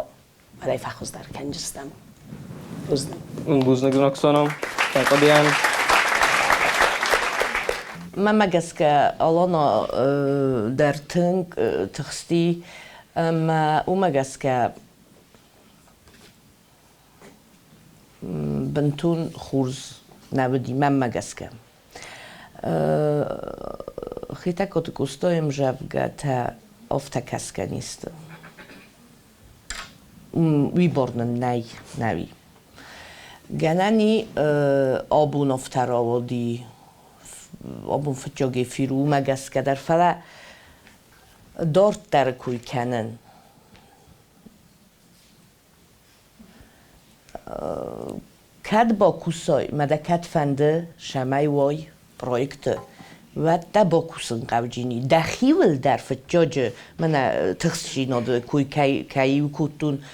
уӕд ӕй фӕхуыздӕр кӕнджыстӕм. Бузныг. Бузныг дын, Оксана. Тӕкъуыдиан. Мӕнмӕ гӕсгӕ Алана дӕр тынг тыхсти ӕмӕ уымӕ гӕсгӕ бынтон хорз нӕ уыди мӕнмӕ гӕсгӕ. Хетӕгкаты Къостайы ӕмзӕвгӕтӕ афтӕ кӕсгӕ не сты. Уый бар нын нӕй, нӕуи. Гӕнӕн и абон афтӕ рауади, абон фыццаг эфир у, уымӕ гӕсгӕ дӕр, фӕлӕ дарддӕры кой кӕнын Кӕд бакусай мӕ дӕ кӕд фӕнды, цӕмӕй уай проекты, уӕд дӕ бакусын хъӕуджини. Дӕхиуыл дӕр фыццаджы мӕнӕ тыхстдзинады кой кӕй-иу кодтон,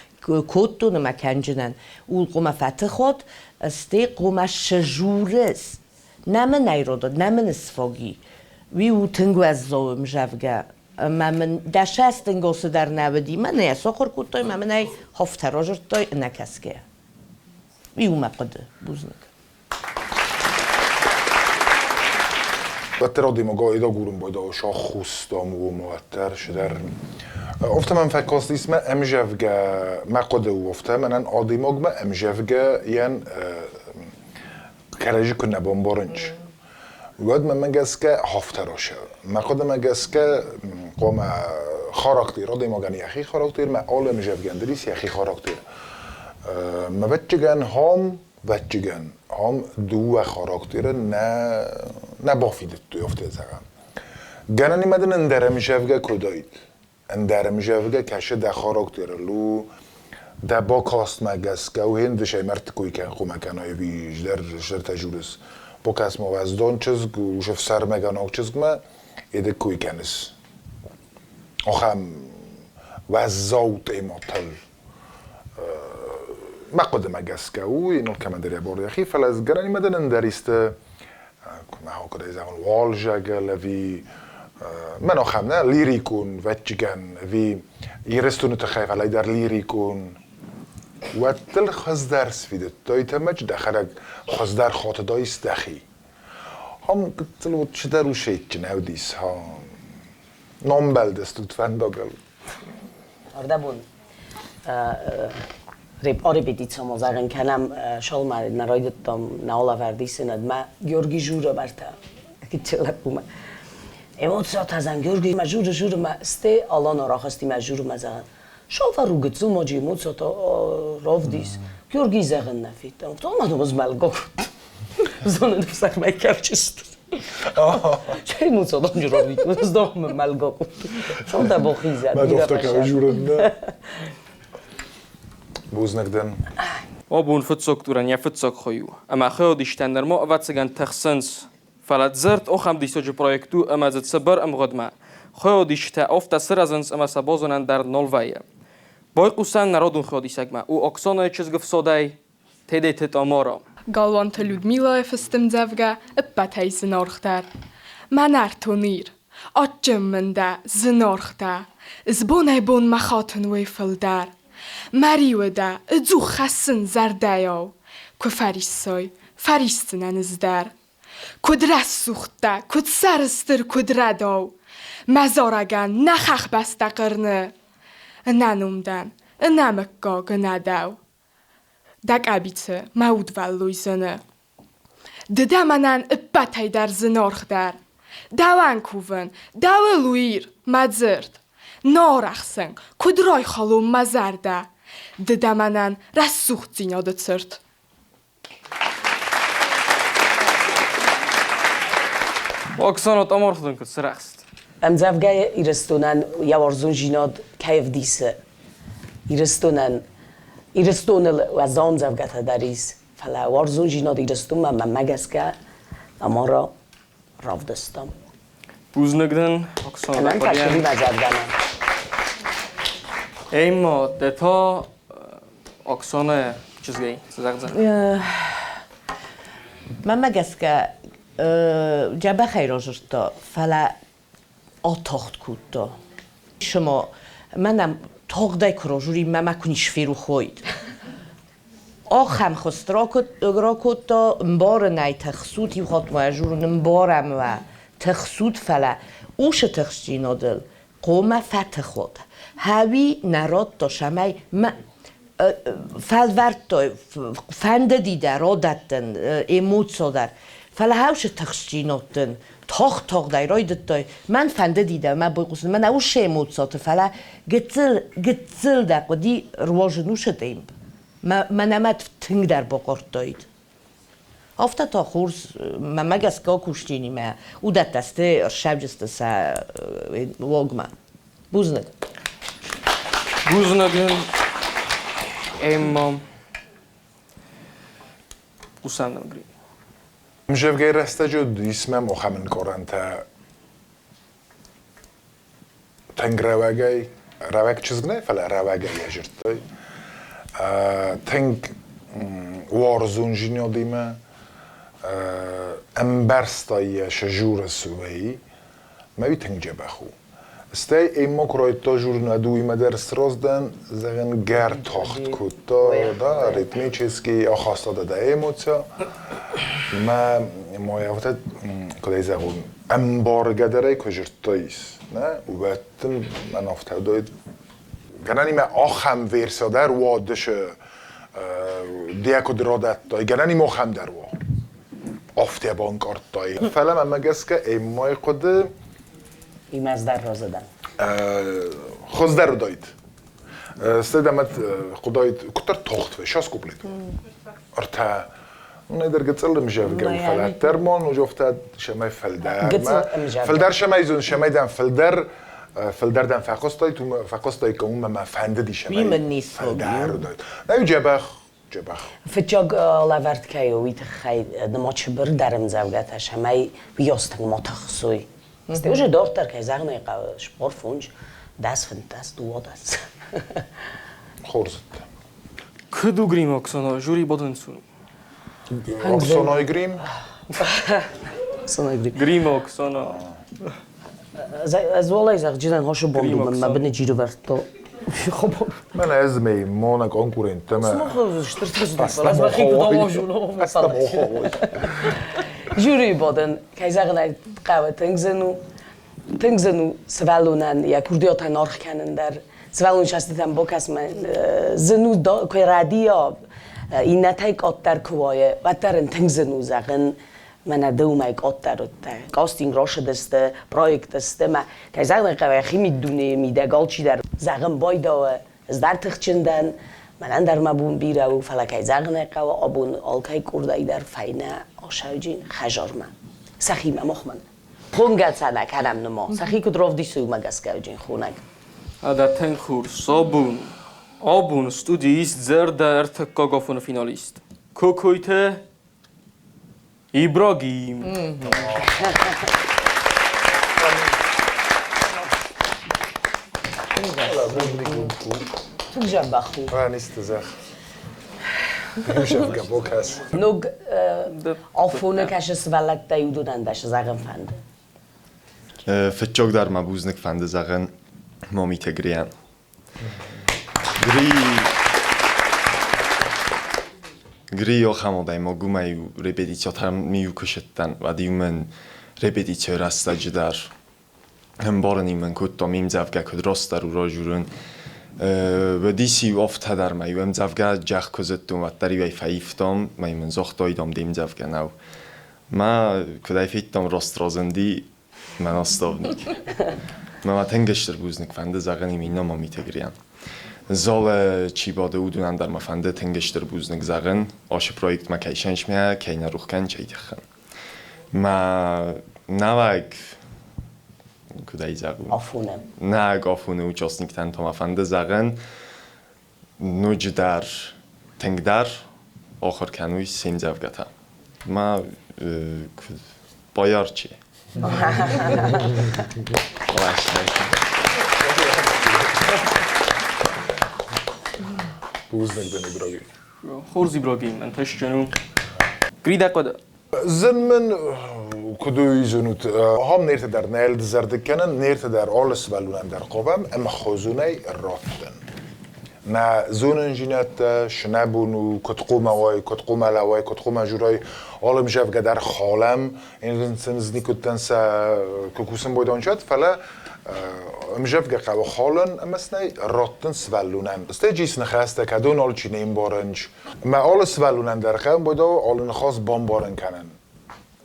кодтон ӕмӕ кӕнджынӕн, ууыл хъуамӕ фӕтых уат, стӕй хъуамӕ сзурыс. Нӕ мын ӕй родод, нӕ мын сфаг и. Уый у тынг уӕззау ӕмзӕвгӕ. Ӕмӕ мын дӕсӕстынгосы дӕр нӕ уыди, мӕнӕ йӕ сахуыр кодтой, ӕмӕ мын ӕй хофтӕ разырдтой ӕнӕкӕсгӕйӕ. Уый у мӕ хъуыды. Бузныг. Уӕддӕр адӕймаг идагурын байдайы саххустам уымӕ уӕддӕр цыдӕр. Афтӕ мӕм фӕкастис мӕ ӕмзӕвгӕ, мӕ хъуыды у афтӕ, мӕнӕн адӕймагмӕ ӕмзӕвгӕйӕн кӕрӕдзи куы нӕ бамбарынч. Уӕд мӕнмӕ гӕсгӕ хафтӕросӕ. Мӕ хъуыдымӕ гӕсгӕ хъуамӕ характер, адӕймагӕн йӕхи характер, мӕ алы ӕмзӕвгӕн дӕр ис йӕхи характер. Мӕ вӕччыгӕн хам, вӕччыгӕн хам дыууӕ характеры нӕ, нӕ бафидыдтой, афтӕ зӕгъӕм. Гӕнӕн имӕ дын ӕндӕр ӕмзӕвгӕ куы уыдаид. Ӕндӕр ӕмзӕвгӕ кӕсы дӕ характерыл, у дӕ бакастмӕ гӕсгӕ, у хендысӕй мӕрдты кой кӕн хъуымӕ кӕнай ӕви здӕртӕ журыс. Бакӕс-ма уӕздан чызг, ус ӕфсӕрмӕгӕнаг чызгмӕ, эдик кой кӕныс. Ахӕм уӕззау тематыл мӕ хъуыдымӕ гӕсгӕ у, иннӕ кӕмӕндӕр йӕ бар йӕхи, фӕлӕ ӕз гӕнӕнимӕ дӕн ӕндӕр исты, куыд ӕй зӕгъон, уалзӕгыл ӕви мӕн ахӕм нӕ лирикон вӕччыгӕн ӕви Ирыстоны тыххӕй, фӕлӕ дӕр лирикон. Уӕддыл хуыздӕр сфидыдтой тӕмӕч дӕхӕдӕг хуыздӕр хотыдайс дӕхи. Хам гыццыл уыд чидӕр усетджын ӕвдис, номбӕлдыстут фӕндагыл. Ардӕбон репетицияма зӕгъын кӕнӕм, шалмӕ нӕ райдыдтам нӕ алӕвӕрд исынад. Мӕ Георгий Жура бартӕ гыццыл лӕппумӕ. Эмоциятӕ зӕн Георгий мӕ журы журы мӕ сте Алана рахызти мӕ журы мӕ зӕгъын. Шалва ру гыццыл моджы эмоциятӕ равдис. Георгий зӕгъын нӕ федтам. Кто ма думал, Зонын ӕфсӕрмӕй кӕфчыст. Чей муцодон журовит, уздом мӕлгокут. Шолда бохиза. Мӕ дофта кӕ журын. Бузныг дын. Абон фыццаг турӕн йӕ фыццаг хай у. Ӕмӕ хайадистӕн нырма, ӕвӕццӕгӕн, тыхсынц. Фӕлӕ дзырд ахӕм диссаджы проект у, ӕмӕ дзы цыбыр ӕмгъуыдмӕ хайадисджытӕ афтӕ сырӕзынц ӕмӕ сӕ базонӕн дӕр нал вӕййы. Байхъусӕн народон хайадисӕгмӕ у Оксанайы чызг ӕфсадӕй Тедеты Тамара. Галуанты Людмилайы фыст ӕмдзӕвгӕ ӕппӕтӕй зынаргъдӕр. Мӕ нӕртон Ир, адджын мын дӕ, зынаргъ дӕ, Ысбонӕй-бонмӕ хатын уый фылдӕр. Мӕ риуы дӕ ӕдзух хӕссын зӕрдӕйау, Куы фӕриссой, фӕрисдзынӕн ӕз дӕр. Куыд рӕсугъд дӕ, куыд сӕрыстыр, куыд рӕдау! Мӕ зарӕгӕн нӕ хӕхбӕстӕ хъырны. Ӕнӕном дӕн, ӕнӕмыггаг, ӕнӕдӕу. Дӕ къӕбицы мӕ удвӕллойдзӕнӕ. Ды дӕ мӕнӕн ӕппӕтӕй дӕр зынаргъдӕр. Дӕуӕн кувын, дӕуыл у Ир, мӕ дзырд. Нарӕхсын, куыд райхалон мӕ зӕрдӕ. Ды дӕ мӕнӕн рӕсугъддзинады цырт. Оксана Тамархудын куыд сырӕхст? Ӕмдзӕвгӕ Ирыстонӕн йӕ уарзондзинад кӕй ӕвдисы, Ирыстонӕн Ирыстоныл уӕззау ӕмдзӕвгӕтӕ дӕр ис, фӕлӕ уарзондзинад Ирыстонмӕ мӕнмӕ гӕсгӕ Тамара равдыста. Бузныг дын, Оксана. Мӕн фӕсивӕд зӕрдӕмӕ. Эмма, дӕ та Оксана чызгӕй цы зӕгъдзӕн? Мӕнмӕ гӕсгӕ дзӕбӕхӕй разырдта, фӕлӕ атагъд кодта. Шыма мӕнӕ тагъдӕй куы разурин, мӕ мӕ куы не сферох уаид. Ахӕм хуыст ракодта, ӕмбарынӕй тыхсут, иу хатт ма журын, ӕмбарӕм уӕ, тыхсут, фӕлӕ усы тыхстдзинадыл хъомӕ фӕтых уӕд. Хӕуи нӕ радта, цӕмӕй мӕ фӕлвӕрдтой, фӕндыди дӕ родӕттын, эмоцо дӕр. Фӕлӕ хӕусы тыхстдзинад дын тагъд-тагъдӕй райдыдтай. Мӕн фӕндыди дӕ мӕ байхъусын, мӕнӕ уыцы эмоцоты, фӕлӕ гыццыл, гыццыл дӕ хъуыди руазын уыцы темп. Мӕнӕ мӕ тынгдӕр бахъардтаид. Афтӕ та хорз, мӕнмӕ гӕсгӕ кусджынимӕ уыдӕттӕ сты, ссӕуджысты сӕ уогмӕ. Бузныг. Бузныг ын. Эмма Усаногри. Мзӕвгӕйы рӕстӕджы уыдис мӕм ахӕм ӕнкъарӕнтӕ тынг рӕуӕгӕй, рӕуӕг чызг нӕ, фӕлӕ рӕуӕгӕй йӕ зыдтой. Тынг уарзондзинадимӕ ӕмбӕрста йӕ сӕ суӕй, мӕ уый тынг дзӕбӕх у. Стӕй Эмма куы райдыдта журнал уыимӕ дӕр сразы дӕн, зӕгъын, гӕр тагъд кодта, да, ритмически ахаста дӕ эмоция. Мӕ мой афтӕ, куыд ӕй зӕгъон, ӕмбаргӕдӕрӕй куы зыдтаис, нӕ, уӕд дын мӕн афтӕ уыдаид. Гӕнӕнимӕ ахӕм версия дӕр уа дысы, дӕ куыд радӕттай, гӕнӕнимӕ ахӕм дӕр уа. Афтӕ банкъардтай. Фӕлӕ мӕнмӕ гӕсгӕ Эммайы хъуыды Имӕ ӕз дӕр разы дӕн. Хуыздӕр уыдаид. Стӕй дӕм хъуыдаид куыддӕр тохт шас куплет. Ӕртӕ. Нӕдӕр гыццыл ӕмзӕвгӕ у, фӕлӕ дӕр ма ноджы шӕмӕй фылдӕр. Фылдӕр шӕмӕй зон, шӕмӕй дӕм фылдӕр фылдӕр дӕм фӕхъуыстаид, фӕхъуыстаиккам, уымӕ мӕ фӕндыди шӕмӕй фылдӕр уыдаид. Нӕ джӕбӕх, джӕбӕх. Фыццаг лӕвӕрд кӕй у, уый тыххӕй ма чыбыр дӕр ӕмдзӕвгӕтӕ шӕмӕй уыйас тынг ма тыхсой. Стӕй уже дарддӕр, кӕй зӕгъын ӕй хъӕуы, 45, 10, 15, 12. Хорз. Куыд у грим Оксана, жюри бадынцун? Оксаной грим? Оксаной грим. Грим Оксана. Ez valai зӕгъджынӕн хосы бонду мӕ мӕ быны джирывӕрдто. Мӕнӕ ӕз ме мона конкуренттӕмӕ. Жюрийы бадын, кӕй зӕгъын ӕй хъӕуы, тынг зын у. Тынг зын у сывӕллонӕн йӕ курдиатӕн аргъ кӕнын дӕр. Сывӕллон састытӕм бакӕсмӕ зын у, куы рӕдийа, иннӕтӕй къаддӕр куы уайы, уӕддӕр ын тынг зын у зӕгъын, мӕнӕ ды уымӕй къаддӕр уыдтӕ. Кастинг рацыдысты, проекттӕ сты мӕ, кӕй зӕгъын ӕй хъӕуы, йӕхи миддунейы мидӕг алчидӕр зӕгъын байдауы, ӕз дӕр тыхджын дӕн, мӕнӕн дӕр мӕ бон бирӕ у, фӕлӕ кӕй зӕгъын ӕй хъӕуы, абон алкӕй къордӕй дӕр фӕйнӕ асӕуджын хӕзармӕ. Сӕхимӕ махмӕ. Хонгӕ цӕ нӕ кӕнӕм ныма. Сӕхи куыд равдисой, уымӕ гӕсгӕ уыджын хонӕг. Адӕтӕн хур собун. Абон студийы ис зӕрдӕ ӕртыккаг афоны финалист. Кокойты Ибрагим. Тынг зӕбӕх у. Ранисты зӕхх. Ног афоны кӕсы сывӕллӕттӕй уыдонӕн дӕ зӕгъын фӕнды? Фыццагдӕр мӕ бузныг фӕнды зӕгъын Момиты Грийӕн. Гри Гри ахӕм адӕймаг у, мӕ-иу репетициатӕм-иу куы сыдтӕн, уӕд-иу мын репетицийы рӕстӕджы дӕр ӕмбарын мын кодта ме мдзӕвгӕ куыд растдӕр у ражурын. Уӕдис-иу афтӕ дӕр мӕ-иу ӕмдзӕвгӕ джах куы зыдтон, уӕддӕр-иу ӕй фӕивтон, мӕ мын загътой, дам, де мдзӕвгӕ нӕу. Мӕ куыд ӕй федтон, раст разынди мӕ наставник. Мӕ ма тынг стыр бузныг фӕнды зӕгъын им иннӕ мамиты Гриан. Залы чи бады, уыдонӕн дӕр мӕ фӕнды тынг стыр бузныг зӕгъын, ацы проектмӕ кӕй сӕнсмӕ, кӕй нӕ рух кӕнын, чей тыххӕн. Мӕ нӕуӕг куыд ӕй зӕгъон? Афонӕн. Нӕуӕг афоны участниктӕн та мӕ фӕнды зӕгъын, ноджыдӕр тынгдӕр ахуыр кӕнуй се мдзӕвгӕтӕ. Мӕ куыд боярчи. Бузныг дын, Ибрагим. Хорз, Ибрагим, ӕнтыстджын у. Грида хъуыды. Зын мын куыд уйзынут, ахӕм нертӕ дӕр нӕ дызӕрдыг кӕнын, нертӕ дӕр алы сывӕллонӕн дӕр хъавӕм ӕмӕ хозунӕй раттын. Нӕ зонындзинӕдтӕ сынӕбон у, куыд хъуамӕ уай, куыд хъуамӕ лӕууай, куыд хъуамӕ журай, алы мзӕвгӕ дӕр халӕм, никуыдтӕн сӕ куы кусын байдончат, фӕлӕ ӕмзӕвгӕ хъӕуы халын ӕмӕ сын раттын сывӕллонӕн. Стӕй джис ныхӕстӕ, кӕдон алчи не мбарынч. Мӕ алы сывӕллонӕн дӕр хъӕуы байдау алы ныхас бамбарын кӕнын.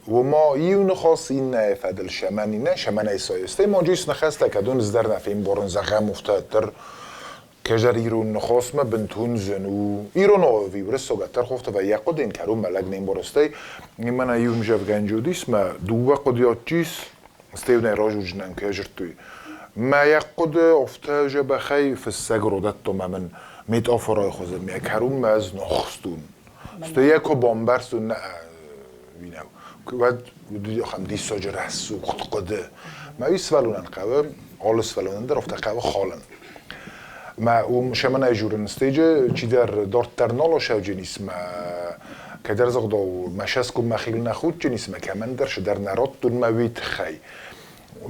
Уыма иу ныхас иннӕйы фӕдыл сӕмӕн иннӕ сӕмӕнӕй сайы. Стӕй ма джис ныхӕстӕ, кӕдон ӕз дӕр нӕ фембарын, зӕгъӕм, уфтӕддӕр Кезӕр ирон ныхасмӕ бынтон зын у. Ирон ӕви уырыссаг ӕддӕр вӕййы хъуыдыйын кӕронмӕ лӕг не мбӕрстӕй. Мӕнӕ иу мзӕвгӕнджы уыдис, мӕ дыууӕ хъуыдыйадджы ис, стӕй нӕ разуджынӕн кӕй зыдтой. Мӕ йӕ хъуыды афтӕ дзӕбӕхӕй фыссӕг родӕтто мӕ мын метафорайы хуызы мӕ кӕронмӕ ӕз нохстон. Стӕй йӕ куы бамбӕрстон, нӕ, уинау, уӕд уыди ахӕм диссаджы рӕсугъд хъуыды. Мӕ уый сывӕллонӕн хъӕуы, алы сывӕллонӕн дӕр афтӕ хъӕуы халын. Мӕ уым сӕмӕнӕй журын стейджы чидӕр дарддӕр нал осӕвджын ис мӕ кӕдӕр зӕгъдау мӕ сӕском мӕхил нӕ худджын ис мӕ кӕмӕндӕр сыдӕр нӕ радтон мӕ уый тыххӕй.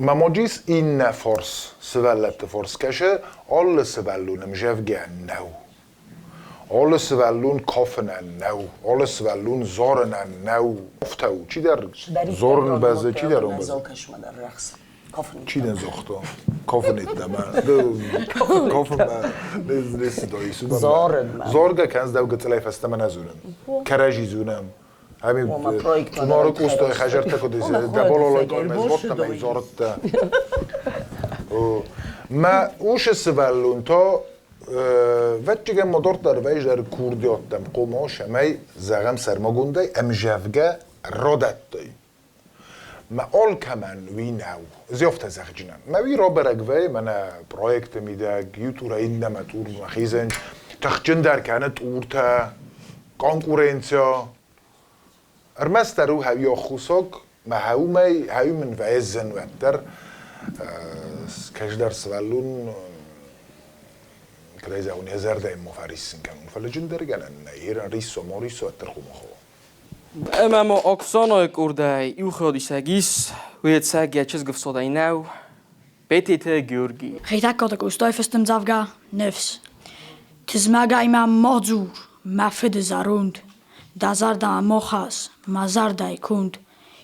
Мӕ моджис иннӕ фарс, сывӕллӕтты фарс кӕсы, алы сывӕллон ӕмзӕвгӕ нӕу. Алы сывӕллон кафынӕн нӕу, алы сывӕллон зарынӕн нӕу. Афтӕ у, чидӕр зарын бӕззы, чидӕр он бӕззы. Чи дын загъта? Кафын йеддӕмӕ. Кафынмӕ не цыдаис. Зарынмӕ. Заргӕ кӕныс дӕу гыццылӕй фӕстӕмӕ нӕ зонын. Кӕрӕдзи зонӕм. Ами Туноры къустой хӕзӕрттӕ куыд дӕ бололой мӕ дзордта мӕ дзордта. Мӕ усы сывӕллон то вӕтчигӕн модорддӕр вӕйзӕр курдиаттӕм хъомос ӕмӕй зӕгъӕм сӕрмагондӕй ӕмзӕвгӕ родӕттой. Мӕ алкӕмӕн уый нӕу. Зёфтӕ зӕгъджынӕн. Мӕ уый рабӕрӕг вӕййы мӕнӕ проекты мидӕг, иу турӕй иннӕмӕ турмӕ хизынц, тыхджындӕр кӕны туртӕ, конкуренция. Ӕрмӕстдӕр у хӕуи ӕххусаг, мӕ хӕумӕй хӕуи мын вӕййзӕн уӕддӕр кӕсдӕр сывӕллон кӕдӕй зӕгъун, йӕ зӕрдӕйы мо фӕриссын кӕнун, фӕлӕ джиндӕр гӕнӕн нӕй, ерӕн риссо, мо риссо уӕддӕр хъумахо. Ӕмӕ ма Оксанайы къордӕй иу хиодисӕг ис, уый ӕцӕг йӕ чызг ӕфсадӕй нӕу, Бететы Георгий. Хетӕгкаты Къостайы фыст ӕмдзӕвгӕ «Ныфс». Тызмӕгӕй мӕм ма дзур, мӕ фыды зӕронд, Дӕ зӕрдӕмӕ ма хӕсс, мӕ зӕрдӕйы конд.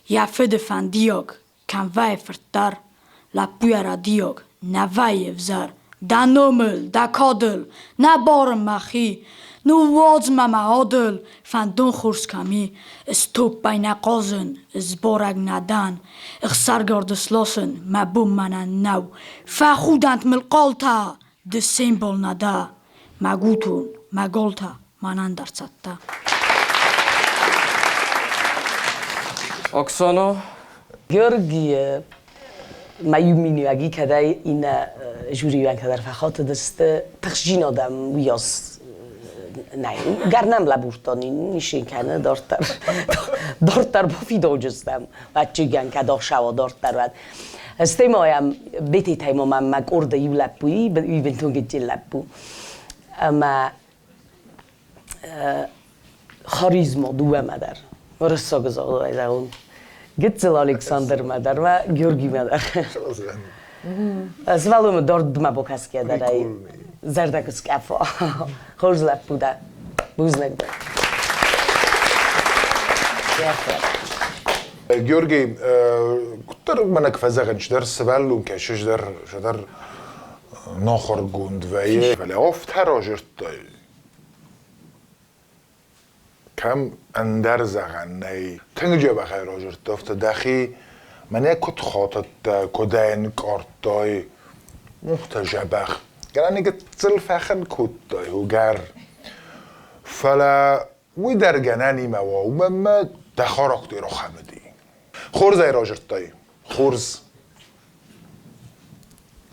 Йӕ фыды фӕндиаг, кӕм вӕййы фырт дӕр, Лӕппуйӕ рӕдийаг, нӕ вӕййы ӕвзӕр. Дӕ номыл, дӕ кадыл, нӕ барын мӕхи, Ныууадз мӕ мӕ адыл, фӕндон хорз кӕм и. Ыстоппӕй нӕ хъазын, ысбарӕг нӕ дӕн, Ӕхсаргард ысласын мӕ бон мӕнӕн нӕу. Фӕхудӕнт мыл хъалтӕ, ды символ нӕ дӕ, Мӕ гутон, мӕ голтӕ мӕнӕн дӕр цӕттӕ. Оксана? Георгий мӕ иу миниуӕги кӕдӕй иннӕ жюрийӕн кӕдӕр фӕхатыдысты, тыхсджын адӕм уыйас нӕй. Гӕр нӕм лӕбурдта, ничи кӕны дарддӕр. Дарддӕр бафидауджыстӕм, вӕдчигӕн кӕд ӕхсӕвы дарддӕр уӕд. Стӕй ма йӕм Бететӕй ма мӕм мӕ къорды иу лӕппу и, бынтон гыццыл лӕппу. Ӕмӕ харизма дыууӕмӕ дӕр. Уырыссаг загъдӕй зӕгъун. Гыццыл Александрмӕ дӕр ма Георгимӕ дӕр. Сывӕллонмӕ дардмӕ бакӕсгӕ дӕр ӕй зӕрдӕ куы скъӕфа. Хорз лӕппу дӕ. Бузныг дӕ. Георгий, куыддӕр мӕнӕ куы фӕзӕгъынц, дӕр сывӕллон кӕсыс дӕр, дӕр нохуыргонд вӕййы, фӕлӕ афтӕ разырдтай, кӕм ӕндӕр зӕгъӕн нӕй. Тынг дзӕбӕхӕй разырдта, афтӕ дӕхи мӕнӕ куыд хатыдтӕ, куыд ӕнкъардтай, уынгтӕ дзӕбӕх. Гӕнӕн гыццыл фӕхын кодтай, угӕр. Фӕлӕ уый дӕр гӕнӕнимӕ уа, уымӕн мӕ дӕ характер ахӕм уыди. Хорз ӕй разырдтай, хорз.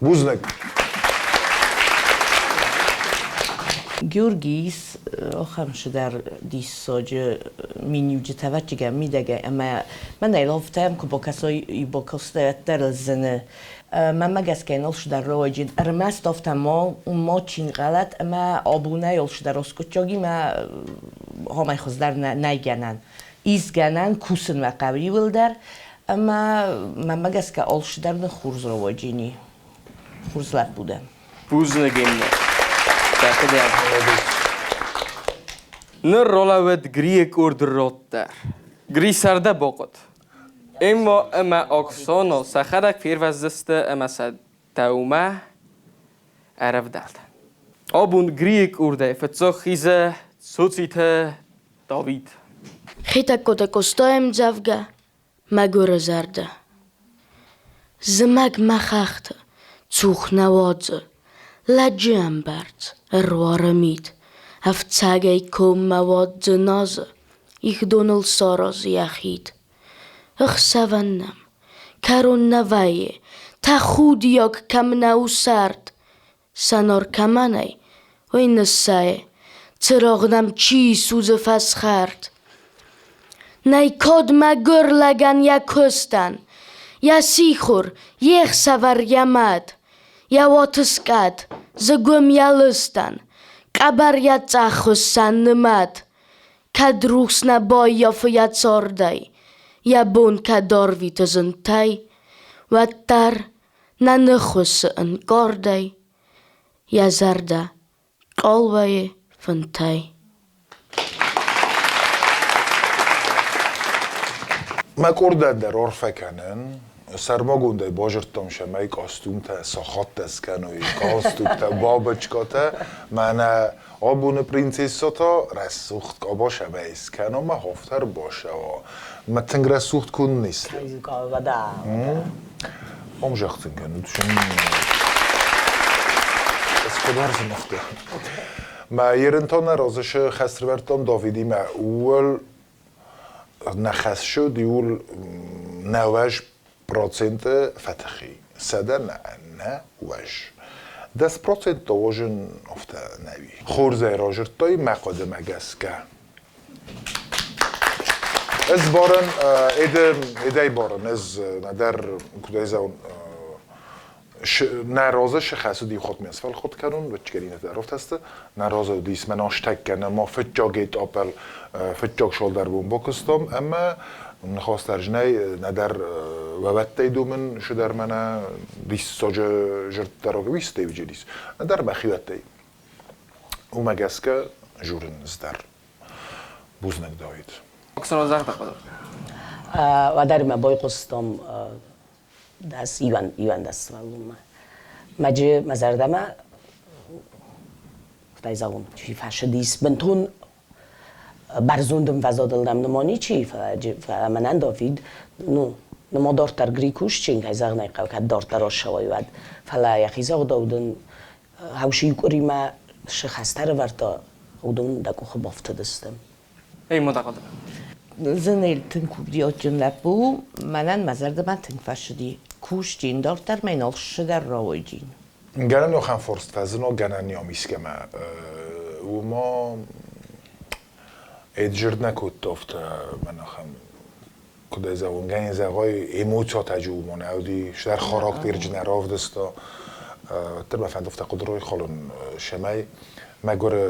Бузныг. Георгий ис ахӕм цыдӕр диссаджы миниуджытӕ ӕвӕццӕгӕн мидӕгӕй ӕмӕ мӕнӕй ловтӕм куы бакӕсой, бакастӕй зыны. Мӕнмӕ гӕсгӕ йын алцыдӕр рауайджын. Ӕрмӕст афтӕ ма, ма чи нхъӕлӕт ӕмӕ абонӕй алцыдӕр аскъуыддзагимӕ ахӕмӕй хуыздӕр нӕй гӕнӕн. Ис гӕнӕн кусынмӕ хъӕуы иуылдӕр ӕмӕ мӕнмӕ гӕсгӕ алцыдӕр нын хорз рауайджыни. Хорз лӕппу дӕ. Бузныг иннӕ. Ныр ролӕуӕд Грийы къорд род дӕр. Гри сӕрдӕ бахъуыд. Эмма ӕмӕ Оксана сӕхӕдӕг фервӕздзысты ӕмӕ сӕ дӕумӕ ӕрӕвдӕлд. Абон Грийы къордӕй фыццаг хизы Цоциты Давид. Хетӕгкаты Къостайы ӕмдзӕвгӕ «Мӕгуыры зӕрдӕ». Зымӕг мӕ хӕхты цух нӕ уадзы, Лӕджы ӕмбӕрц ӕруары мит, Ӕфцӕгӕй коммӕ уад дзыназы, Ихдоныл саразы йӕ хид. Ӕхсӕвӕн нӕм кӕрон нӕ вӕййы, Тӕхудиаг кӕм нӕ у сӕрд, Сӕнар кӕмӕнӕй, уый ныссӕйы, Цырагъ нӕм чи судзы фӕсхӕрд. Нӕй код мӕгуыр лӕгӕн йӕ куыстӕн, Йӕ сихор, йе хсӕвӕр йӕ мад, Йӕ уаты скад, зыгуым йӕ лыстӕн, Къӕбӕр йӕ цъӕх хуыссӕн нымад. Кӕд рухс нӕ баййафы йӕ цардӕй, Йӕ бон кӕд арвиты зынтӕй, Уӕддӕр нӕ ныххуыссы ӕнкъардӕй, Йӕ зӕрдӕ къалвӕйы фынтӕй. Мӕ къордӕн дӕр арфӕ кӕнын. Сӕрмагондӕй базырдтам сӕмӕй костюмтӕ, сахаттӕ скӕной, галстуктӕ, бабочкатӕ. Мӕнӕ абоны принцессӕтӕ рӕсугъд къаба сӕмӕй скӕно мӕ хафтӕр басӕуа. Мӕ тынг рӕсугъд куы нисты. Ом зӕгъдзын кӕнут. Скъуыдардзынӕгътӕ. Мӕ ерынтон разы хӕсрвӕрдтон Давидимӕ ууыл нӕ хӕссуд иуыл 90 проценты фӕтыхи. 100 нӕ уӕз. 10 процент ожын афтӕ нӕуи. Хорзӕй разырдтай мӕ хъуыдымӕ гӕсгӕ. Ӕз барын, эдӕй барын, ӕз нӕдӕр, куыд зӕгъон, нӕ разы сыхӕцыд иу хатт ме сфӕлхат кӕнун, вӕччгӕринӕтӕ ӕрӕфтӕсты, нӕ разы уыдис мӕ настӕккӕ, ма фыццаг этапыл фыццаг шалдӕрбон бакуыстам ӕмӕ ныхас дӕр нӕй, нӕдӕр уӕвӕттӕй домын шыдӕр мӕнӕ диссаджы зырддӕр уистӕй уыджидис, нӕдӕр мӕхиуӕттӕй. Уымӕ гӕсгӕ журын дӕр. Бузныг, Давид. Оксана загъта хъуыды. Уӕдӕр мӕ байхъуыстам дӕс 21 сывӕллонмӕ. Мӕджы мӕ зӕрдӕмӕ, куыд зӕгъон, чи фӕсыдис бынтон бӕрзонд ӕмвӕзадыл нӕм нымани ничи, фӕлӕ мӕнӕн Давид, ну, ныма дарддӕр грекусджын, кӕй зӕгъын ӕй хъӕуы, кӕд дарддӕр ассӕуай, уӕд. Фӕлӕ йӕхи загъдау дын хӕусы къуыримӕ цы хӕстӕ ӕрӕвӕрдта, уыдон дӕ къухы бафтыдысты. Эй, мотакъода. Зынел тынг курдиатджын лӕппу у, мӕнӕн мӕ зӕрдӕмӕ тынг фӕцыди. Кусджын, дарддӕр мӕ нал ссыдӕр рауайджин. Гӕнӕн охӕн форст фӕзыно гӕнӕн ниам искӕмӕ. Уыма эд жырд нӕ кодта афтӕ мӕн ахӕм куыд ӕй зӕгъон, гӕнӕн зӕгъай, эмоциатӕ уымон ӕвди, стӕр характерджын ӕрӕвдыста. Уӕддӕр мӕ фӕнды афтӕ хъуыды райхалын, цӕмӕй мӕгуыры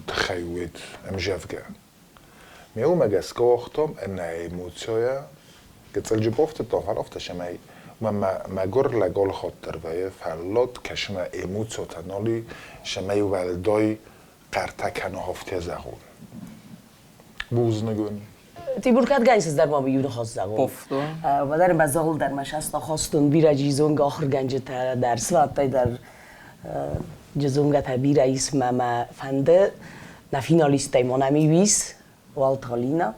тыххӕй уӕд ӕмзӕвгӕ. Ме уымӕ гӕсгӕ уагътам ӕнӕ эмоцийӕ, гыццылджы бафтыдтам, фӕлӕ афтӕ, цӕмӕй мӕ мӕгуыр лӕг алы хатт дӕр вӕййы фӕллад, кӕсы мӕ эмоциятӕ нал и, цӕмӕй уӕлдай хъӕртӕ кӕна афтӕ зӕгъон. Бузныг уын. Тимур кӕд гӕнсыз дӕр ма иу ныхас зӕгъон. Уӕдӕр мӕ зӕгъыл дӕр мӕ саста хастон бирӕ джизонг ахуыргӕнджытӕ дӕр сваттӕй дӕр джизонгӕтӕ бирӕ ис мӕ мӕ фӕнды нӕ финалисттӕй ма нӕм иу ис, Уалт Алина.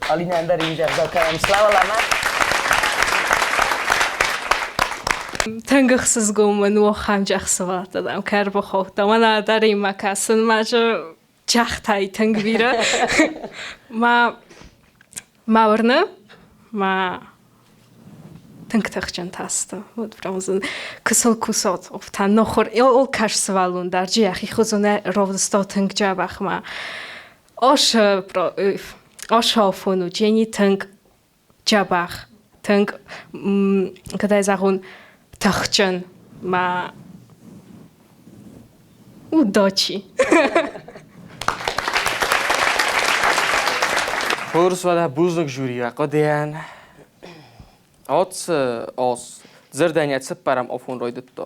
Алина ӕндӕр ин зӕгъдӕ кӕнӕм слава ламӕ. Тынг ӕхсызгон мын у ахӕм ӕхсӕвӕрттӕ дам кӕрбахаудта. Мӕнӕ дӕр имӕ кӕсын мӕ чахтай тынг бирӕ. Ма ма уырны, ма тынг тыхджын тасты. Вот прям кысыл кусот офта нохур ол каш сывӕллон дӕр джи йӕхи хузуне ровдысто тынг джабах ма ош ошофон у джени тынг джабах тынг кӕдӕй зӕгъон тыхджын ма удачи. Хорз уӕдӕ бузныг жюрийӕ хъуыдыйӕн. Ацы аз дзырдӕн йӕ цыппӕрӕм афон райдыдта.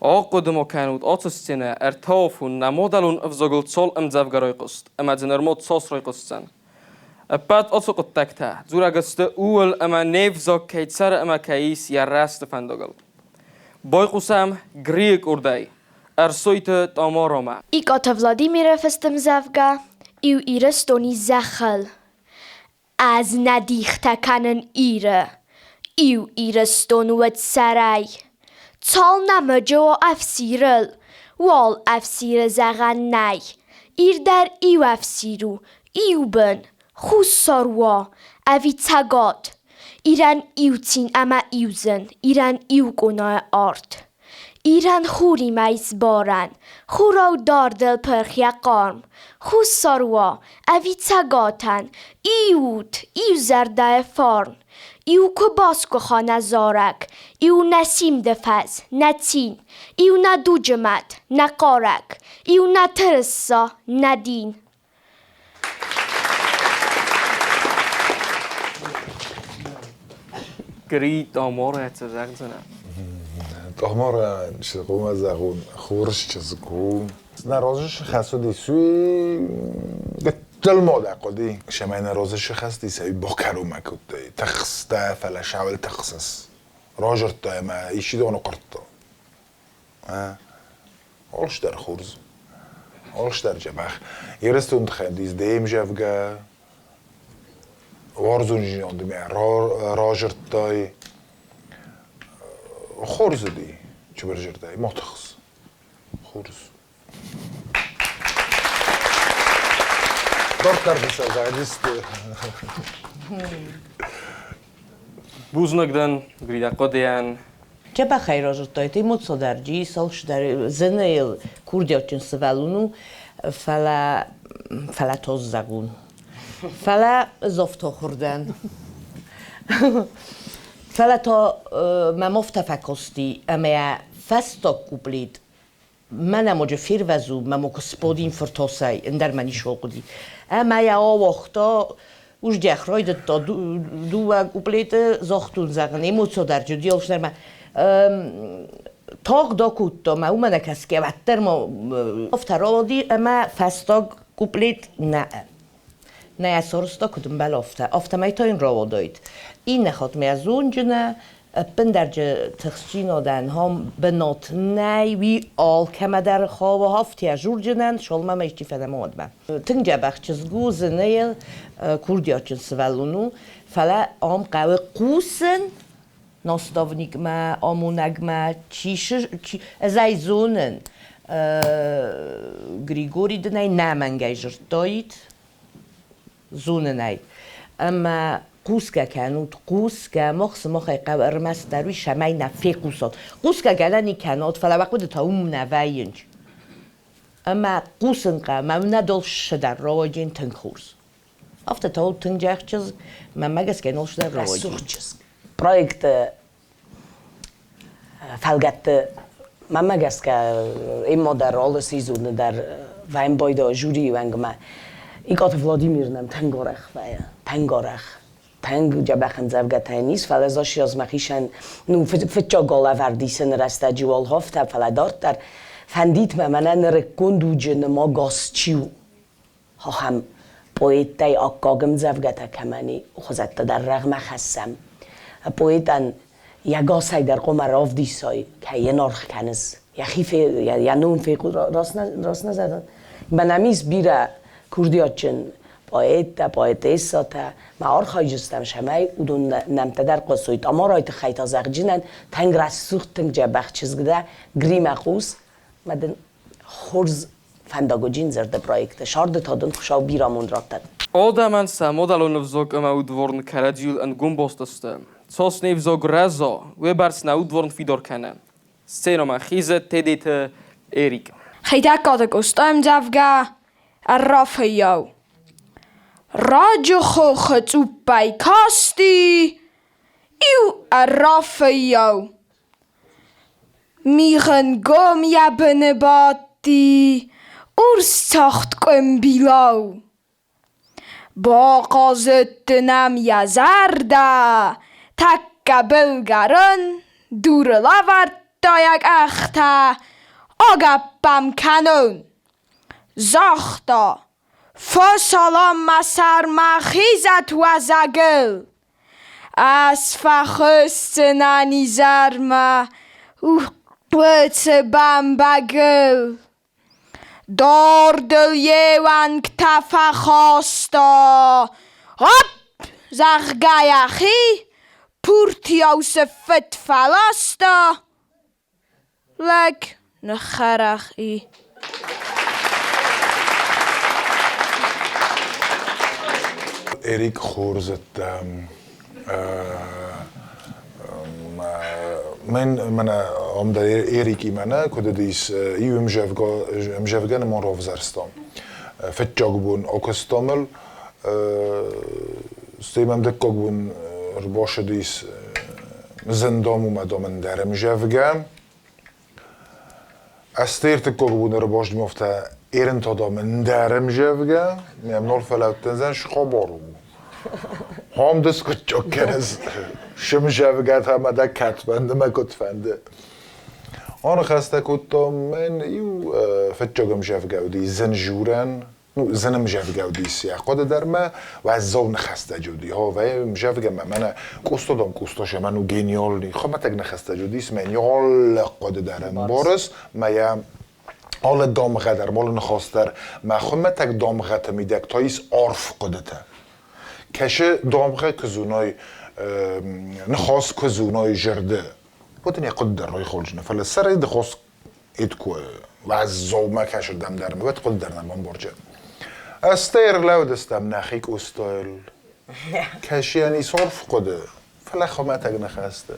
Ахъуыды ма кӕнут, ацы сценӕ ӕртӕ афон нӕ мадӕлон ӕвзагыл цал ӕмдзӕвгӕ райхъуыст ӕмӕ дзы нырма цас райхъуысдзӕн. Ӕппӕт ацы хъуыддӕгтӕ дзурӕг сты ууыл, ӕмӕ не взаг кӕй цӕры ӕмӕ кӕй ис йӕ рӕзты фӕндагыл. Байхъусӕм Грийы къордӕй Ӕрсойты Тамарамӕ. Икъаты Владимиры фыстӕмдзӕвгӕ Иу Ирыстони зӕххыл. Ӕз нӕ дихтӕ кӕнын Иры, Иу Ирыстон уӕд сӕрӕй. Цал нӕмыджы у ӕфсирыл, Уал ӕфсиры зӕгъӕн нӕй. Ир дӕр иу ӕфсир у, иу бын, Хуссар уа ӕви Цӕгат. Ирӕн иу цин ӕмӕ иу зын, Ирӕн иу къонайы арт. Ирӕн хуримӕ исбарӕн, Хурау дардыл пырх йӕ хъарм. Хуссар уа ӕви Цӕгатӕн, Иу ут, иу зӕрдӕйы фарн. Иу куы басгуыха нӕ зарӕг, Иу нӕ симды фӕз, нӕ цин, Иу нӕ дуджы мӕт, нӕ хъарӕг, Иу нӕ тырыса, нӕ дин. Гри Тамара цы зӕгъдзынӕ? Тамара цы хъуамӕ зӕгъон, хорз чызг у. Нӕ разы схӕцыдис уый гыццыл ма дӕ хъуыди. Цӕмӕй нӕ разы схӕцыдис, уый бакӕронмӕ кодтаид. Тыхстӕ, фӕлӕ цӕуыл тыхсыс? Разырдта ӕмӕ исчи доны хъуырдта. Алчидӕр хорз, алчидӕр дзӕбӕх. Ирыстоны тыххӕй уыдис де мзӕвгӕ, уарзондзинадимӕ разырдтай. Хорз уыди чыбырзӕрдӕйы, ма тыхс, хорз. Дарддӕр зӕгъдзысты. Бузныг дӕн Грида Хъодиан. Дзӕбӕхӕй разырдтай, эмоциалдӕр ис, алчидӕр зӕнӕйыл курдиатджын сывӕллон у, фӕлӕ фӕлӕ тоззаг у. Фӕлӕ ӕз афтӕ ахуыр дӕн. Фӕлӕ та мӕм афтӕ фӕкасти, ӕмӕ фӕстаг куплет мӕнӕ моджы фервӕзу, мӕ мо господин фыртосӕй, ӕндӕр мӕ ничиуал хъуыди. Ӕмӕ йӕ ауагъта, уздӕх райдыдта дыууӕ куплеты загътон, зӕгъын, эмоциодӕрджы уыди алчидӕр тагъд акодта мӕ уымӕ нӕ кӕсгӕ, уӕддӕр ма афтӕ рауади ӕмӕ фӕстаг куплет нӕ. Нӕ сарӕзта, куыд ӕмбӕлы, афтӕ. Афтӕмӕй та йын рауадаид. Иннӕ хатт мӕ зонджынӕ, ӕппындӕрджы тыхстдзинадӕн ам бынат нӕй, уый алкӕмӕ дӕр хауы, афтӕ журджынӕн, цалынмӕ ма исчи фӕнӕма, уӕдмӕ. Тынг дзӕбӕх чызг у, зыны курдиатджын сывӕллон у, фӕлӕ ам хъӕуы хъусын наставникмӕ, амонӕгмӕ, чи, чи ӕз ӕй зонын, Григори дын ӕй нӕмӕнгӕй зыдтаид, зонын ӕй. Ӕмӕ хъусгӕ кӕнут, хъусгӕ, мах сымахӕй хъӕуы ӕрмӕстдӕр уый, цӕмӕй нӕ фехъусат. Хъусгӕ гӕнӕн и кӕнат, фӕлӕ уӕ хъуыдытӕ уым нӕ вӕййынц. Ӕмӕ хъусын хъӕуы, мӕ нӕ дӕлсыдӕр рауайдзӕн тынг хорз. Афтӕ та у тынг джах чызг, мӕнмӕ гӕсгӕ носдӕр рауайдзӕн. Рӕсугъд чызг. Проекты фӕлгӕтты мӕнмӕ гӕсгӕ иммо дӕр алы сезоны дӕр вӕййын байдайы жюрийы уӕнгмӕ. Икъаты Владимир нӕм тынг арӕх вӕййы, тынг арӕх. Тынг дзӕбӕх ӕмдзӕвгӕтӕ йын ис, фӕлӕ ӕз ацы аз мӕхицӕн ну, фыццаг алӕвӕрд исыны рӕстӕджы уал афтӕ, фӕлӕ дарддӕр фӕндид мӕ мӕнӕ нырыккон дуджы нымаг ас чи у, ахӕм поэттӕй аккаг ӕмдзӕвгӕтӕ кӕмӕн и, хуызӕттӕ дӕр рӕгъмӕ хӕссӕм. Поэтӕн йӕ гасӕй дӕр хъуамӕ равдисай, кӕй йын аргъ кӕныс, йӕхи йӕ ном фехъу раст нӕ зӕгъын. Мӕнӕ ис бирӕ курдиатджын поэттӕ, поэтессатӕ, мӕ архайджыстӕм, цӕмӕй уыдон нӕмттӕ дӕр хъусой. Тамарайы тыххӕй та зӕгъджынӕн, тынг рӕсугъд, тынг дзӕбӕх чызг дӕ, Гримӕ хъус, мӕ дын хорз фӕндагоджын зӕрдӕ проекты сӕрды та дын Хуыцау бирӕ амонд раттӕд. Адӕмӕн сӕ мадӕлон ӕвзаг ӕмӕ удварн кӕрӕдзийыл ӕнгом баст сты. Цас не взаг рӕза, уый бӕрц нӕ удварн фидар кӕны. Сценӕмӕ хизы Тедеты Эрик. Хетӕгкаты Къоста ӕмдзӕвгӕ «Ӕрра фыййау». Раджы хохы цъуппӕй касти иу ӕрра фыййау. Мигъӕнгом йӕ быны бадти урс цагъд къуымбилау. Бахъазыдты нӕм йӕ зӕрдӕ, тӕккӕ былгӕрон дурыл авӕрдта йӕ къӕхтӕ, агӕпп ӕм кӕнон. Загъта: Фӕсалам мӕ сӕрмӕ хизӕт уӕзӕгыл. Ӕз фӕхӕсдзынӕн изӕрмӕ уыцы бӕмбӕгыл. Дардыл йе уӕнгтӕ фӕхаста, гъӕпп, зӕгъгӕ, йӕхи пуртийау сыффытт фӕласта. Лӕг ныххӕрах и. Эрик хорз Мӕн мӕнӕ ам дӕр Эрикимӕ нӕ куыд уыдис, иу ӕмзӕвгӕ нымон равзӕрстам. Фыццаг бон акуыстам ыл, стӕй мӕм дыккаг бон ӕрбацыдис зындом уымӕ дам ӕндӕр ӕмзӕвгӕ. Ӕз ӕртыккаг бон ӕрбацыдим афтӕ ерынтадам ӕндӕр ӕмзӕвгӕ, мӕм нал фӕлӕудтӕн, схабар у. Хам ды скъуыдчъок кӕныс, сымзӕвгӕ та мӕ дӕ кӕд фӕнды, мӕ куыд фӕнды. Аныхӕстӕ кодтам, мӕн иу фыццаг ӕмзӕвгӕ уыди Зынжурӕн. Ну, зын ӕмзӕвгӕ уыдис йӕ хъуыды дӕр мӕ уӕззау ныхӕстӕджы уыди. О, вӕй ӕмзӕвгӕ мӕ мӕнӕ Къустодон Къустош мӕн у гениальный, хуымӕтӕг ныхӕстӕджы уыдис, мӕ алы хъуыды дӕр ӕмбарыс, мӕ йӕ алы дамгъӕ дӕр, алы ныхас дӕр, мӕ хуымӕтӕг дамгъӕты мидӕг та ис арф хъуыдытӕ. Кӕсы дамгъӕ куы зоной, ныхас куы зоной зӕрды, уӕд ын йӕ хъуыды дӕр райхалджына, фӕлӕ сӕрӕй ныхас Иткой уӕззаумӕ кӕсырдӕм дӕр уӕд хъуыды дӕр нӕ бамбарджы. Ӕстӕй ӕрлӕудыстӕм нӕхи къустойыл. Кӕсийӕн ис арф хъуыды, фӕлӕ хуымӕтӕг ныхӕсты.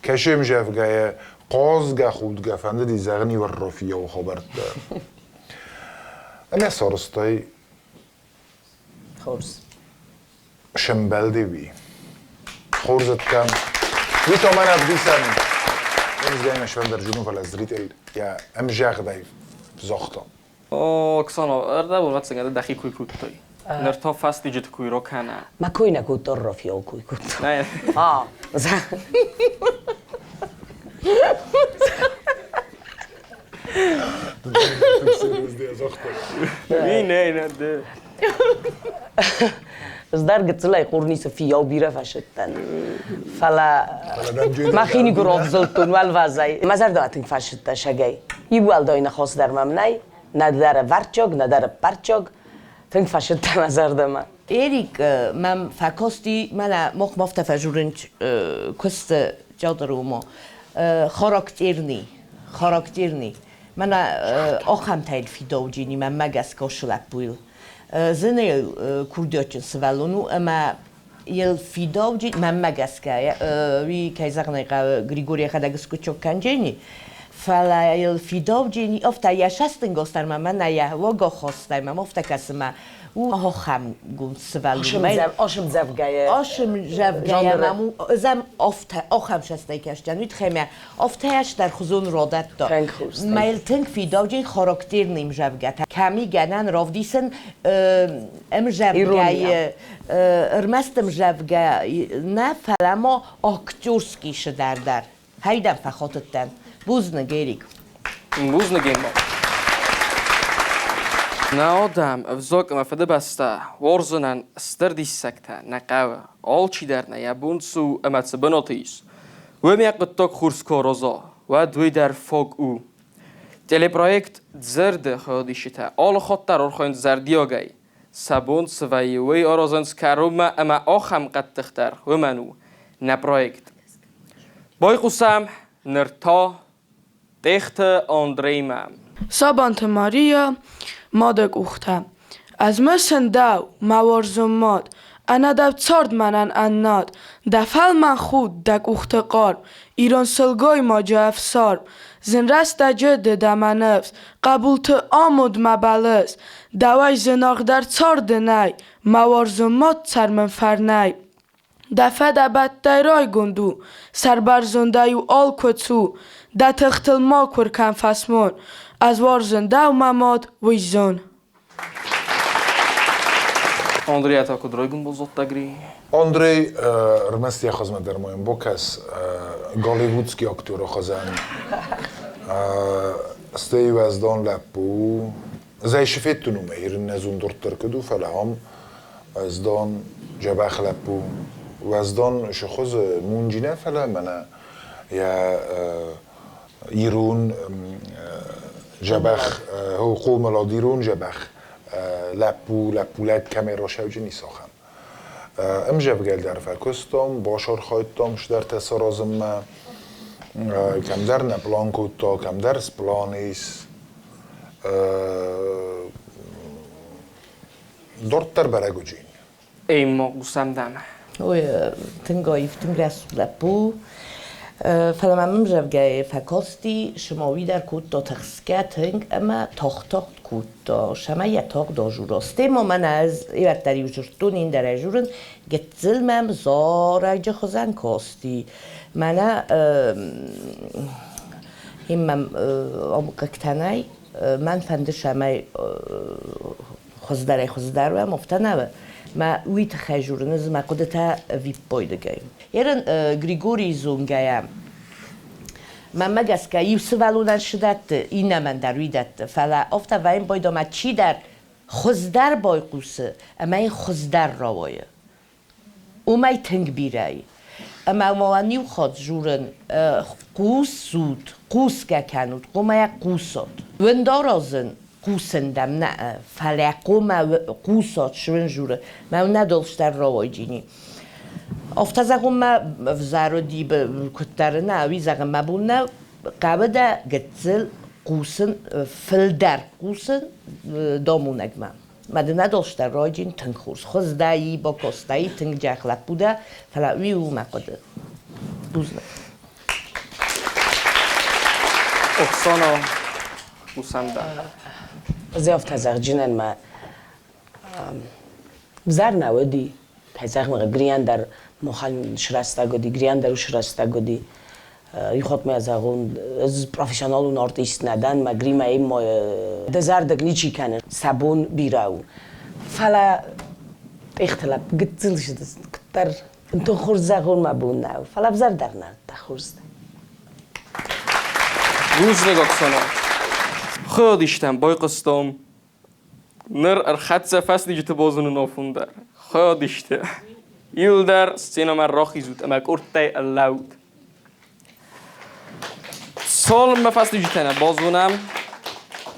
Кӕсӕм зӕгъгӕйӕ, хъазгӕ-худгӕ фӕндыди зӕгъын иу ӕрра фиййауы хабӕрттӕ. Ӕмӕ сарӕзтай Хорз. Сӕмбӕлди уи. Хорз адтӕн. Уи то мӕн ӕвдисӕн. Ӕмзгӕймӕ сфӕндӕрджын фӕлӕ зритель йӕ ӕмзӕгъдӕй загъта. О, Оксана, ӕрдӕбон ӕвӕццӕгӕн дӕхи куй кодтай. Ныр та фӕстиджыты куй рокӕна. Мӕ кой нӕ кодта, Рафиау кой кодта. А, Не, не, не. Ӕз дӕр гыццылӕй Хъорнисы фиййау бирӕ фӕсыдтӕн. Фӕлӕ мӕхи никуы равзылдтон уӕлвӕзӕй. Мӕ зӕрдӕ тынг фӕсыдтӕ сӕгӕй. Иу уӕлдай ныхас дӕр мӕм нӕй, нӕдӕр ӕвӕрццаг, нӕдӕр ӕппӕрццаг. Тынг фӕсыдтӕ мӕ зӕрдӕмӕ. Эрик мӕм фӕкасти, мӕнӕ мах ма афтӕ фӕжурынч куысты театры характерный, характерный. Мӕнӕ ахӕмтӕ фидауджини мӕнмӕ гӕсгӕ лӕппуйыл. Зынӕй курдиатджын сывӕллон у ӕмӕ йыл фидауджи мӕнмӕ гӕсгӕ, уый, кӕй зӕгъын ӕй хъӕуы, Григорий йӕхӕдӕг скучок кӕнджени, фӕлӕ йыл фидауджини, афтӕ йӕ сӕстынгос дӕр мӕ мӕнӕ йӕ уагахастӕй мӕм афтӕ кӕсы мӕ у ахӕмгонд сывӕллон. Ӕсымдзӕвгӕйӕ. Ӕсымдзӕвгӕйӕ мӕм у, ӕз афтӕ ахӕм сӕстӕй кастӕн, уый тыххӕй мӕ афтӕ ӕстӕр хуызон радӕтта. Мӕ тынг фидауджын характерный ӕмзӕвгӕтӕ. Кӕми гӕнӕн равдисын ӕмзӕвгӕйы ӕрмӕст ӕмзӕвгӕ нӕ, фӕлӕ ма актерский сыдӕр дӕр. Хайдӕн фӕхатыдтӕн. Бузныг, Эрик. Бузныг, Эмма. Нӕ адӕм, ӕвзаг ӕмӕ Фыдыбӕстӕ уарзынӕн стыр диссӕгтӕ нӕ хъӕуы. Алчидӕр нӕ йӕ бон цы у ӕмӕ цы бынаты ис, Уым йӕ хъуыддаг хорз куы араза, уӕд уый дӕр фаг у. Телепроект «Дзырды» хайадисджытӕ алы хатт дӕр архайынц зӕрдиагӕй. Сӕ бон цы вӕййы, уый аразынц кӕронмӕ ӕмӕ ахӕм хъӕддыхдӕр уымӕн у нӕ проект. Байхъусӕм ныр та Тъехты Андреймӕ. Сабанты Мария мады къухтӕ. Ӕз мысын дӕу, мӕ уарзон мад, Ӕнӕдӕу цард мӕнӕн ӕнад. Дӕ фӕлмӕн худт, дӕ къухты хъарм, Ирон сылгоймаджы ӕфсарм. Зын рӕстӕджы ды дӕ мӕ ныфс, Хъӕбулты амонд мӕ бӕлас. Дӕуӕй зынаргъдӕр царды нӕй, Мӕ уарзон мад, цӕр мын фӕрнӕй. Дӕ фӕдӕбӕттӕй райгонд у, сӕрбӕрзондӕй-иу алкуы цу, дӕ тыхтыл макуы ркӕн фӕсмон. Ӕз уарзын дӕу, мӕ мад, уый зон. Андрей та куыд райгонд баззадта, Гри? Андрей ӕрмӕст йӕ хызмӕ дӕр ма йын бакӕс, голливудский актеры хуызӕн. Стӕй уӕздан лӕппу. Ӕз ӕй федтон уымӕ, ирын нӕ зондурддӕр куыд у, фӕлӕ ам Уӕздан, дзӕбӕх лӕппу. Уӕздан шы хуызы мунджи нӕ, фӕлӕ мӕнӕ йӕ ирон дзӕбӕх хъомылад ирон дзӕбӕх лӕппу, лӕппулӕг кӕмӕй рацӕуджын ис, ахӕм. Ӕмзӕвгӕ дӕр фӕкуыстам, бацархайдтам цыдӕртӕ саразынмӕ. Кӕмдӕр нӕ план кодта, кӕмдӕр сплан ис. Дарддӕр бӕрӕг уыди. Эмма хъусӕм дӕм. Ой, тынг аив, тынг рӕсугъд лӕппу. Фӕлӕ мӕм ӕмзӕвгӕйы фӕкасти, цыма уый дӕр кодта тыхсгӕ тынг ӕмӕ тагъд-тагъд кодта, цӕмӕй йӕ тагъд ажура. Стӕй ма мӕнӕ ӕз ивӕддӕр-иу дзырдтон, ӕндӕр ӕй журын, гыццыл мӕм зарӕджы хуызӕн касти. Мӕнӕ мӕм хъыгтӕ нӕй, мӕн фӕнды, цӕмӕй хуыздӕрӕй-хуыздӕр уӕм, афтӕ нӕ мӕ уый тыххӕй журын ӕз мӕ хъуыдытӕ виппойдыгӕй. Ерын Григорийы зонгӕйӕ мӕнмӕ гӕсгӕ иу сывӕллонӕн сдӕтты, иннӕмӕн дӕр уый дӕтты, фӕлӕ афтӕ вӕййын байдомӕ чидӕр Хуыздӕр байхъусы ӕмӕ йын хуыздӕр рауайы. Уымӕй тынг бирӕ и. Ӕмӕ ма иу хатт дзурын, хъусут, хъусгӕ кӕнут, хъуамӕ хъусат. Уынд аразын хъусын дӕм нӕ, фӕлӕ хъуамӕ хъусат, суын журы. Мӕ нӕ долстӕр рауайджини. Афтӕ зӕгъун мӕ взаруди куддӕр нӕ, уый зӕгъын мӕ бон нӕ хъӕуы дӕ гыццыл хъусын, фылдӕр хъусын домунӕгмӕ. Мӕ дын ӕдылстӕр райджын тынг хорз хуыздӕй, бакастӕй тынг джах лӕппу дӕ, фӕлӕ уый у мӕ хъуыды. Бузныг. Оксана Усанда. Ӕз афтӕ зӕгъджынӕн мӕ взӕр нӕ уыди. Кӕй зӕгъын, Гриан дӕр махӕн срӕстӕг уыди, Гриан дӕр срӕстӕг уыди. Ихотмӕ зӕгъун, ӕз профессионалон артист нӕ дӕн, мӕ гримӕй дызӕрдыг ничи кӕны, сӕ бон бирӕ у. Фӕлӕ тъехты лӕпп гыццыл куыддӕр бынтон хорз зӕгъун мӕ бон нӕу, фӕлӕ ӕвзӕр дӕр нӕ дӕ хорз. Бузныг, Оксана. Хыгъдистӕм байхъуыстам. Ныр ӕрхӕццӕ фӕснижыты бозоны нофун дӕр. Хыгъдисты. Иуылдӕр сценӕмӕ рахизут ӕмӕ къордтӕй ӕрлӕуут. Цалынмӕ фӕснижытӕ нӕ базонӕм,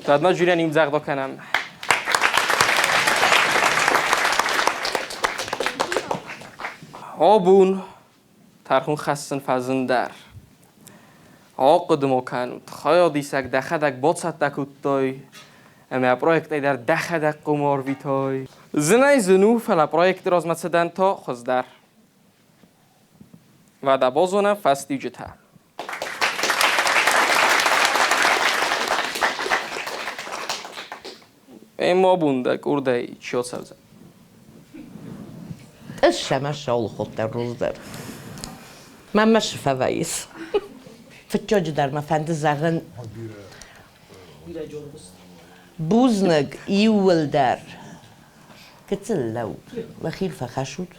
уӕдмӕ жюрийӕн иу кӕнӕм. Абон тӕрхон хӕссын фӕзындӕр. Ахъуыды ма кӕнут, хайадисӕг дӕхӕдӕг бацӕттӕ кодтай ӕмӕ проектӕй дӕр дӕхӕдӕг хъуамӕ арвитай. Зынӕй зын у, фӕлӕ проекты размӕ цыдӕн та хуыздӕр. Уӕдӕ базонӕм фӕстиуджытӕ. Ема бун дӕ къурдӕй чи ацӕудзӕн? Ӕз сӕмӕ саулохоттӕ раздӕр. Мӕнмӕ цы фӕвӕййыс? Фыццаджы дӕр мӕ фӕнды зӕгъын бузныг иууылдӕр. Гыццыл лӕуд, уӕхи фӕхӕссут.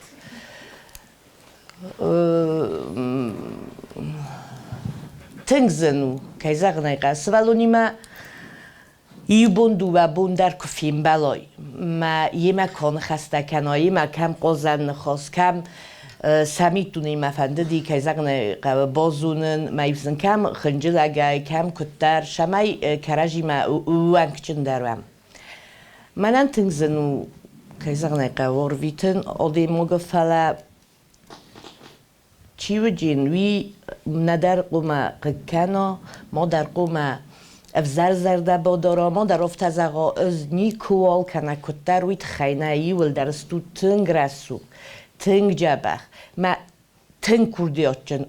Тынг зын у, кӕй зӕгъын ӕй хъӕуы, сывӕллонимӕ иу бон, дыууӕ бон дӕр куы фембӕлой, мӕ йемӕ куы ныхӕстӕ кӕной, йемӕ кӕм хъозӕн ныхас, кӕм сӕ миддунемӕ фӕндыди, кӕй зӕгъын ӕй хъӕуы, базонын, мӕ ивдзын кӕм хынджылӕгӕй, кӕм куыддӕр, цӕмӕй кӕрӕдзимӕ ууӕнкджындӕр уӕм. Мӕнӕн тынг зын у, кӕй зӕгъын ӕй хъӕуы, ӕрвитын адӕймагы, фӕлӕ чи уыджын, уый нӕдӕр хъуамӕ хъыг кӕна, мадӕр хъуамӕ ӕвзӕр зӕрдӕ бадара, мадӕр афтӕ зӕгъа, ӕз никуыуал кӕнӕ куыддӕр, уый тыххӕй нӕ иууылдӕр стут тынг рӕсугъд, тынг дзӕбӕх. Мӕ тынг курдиатджын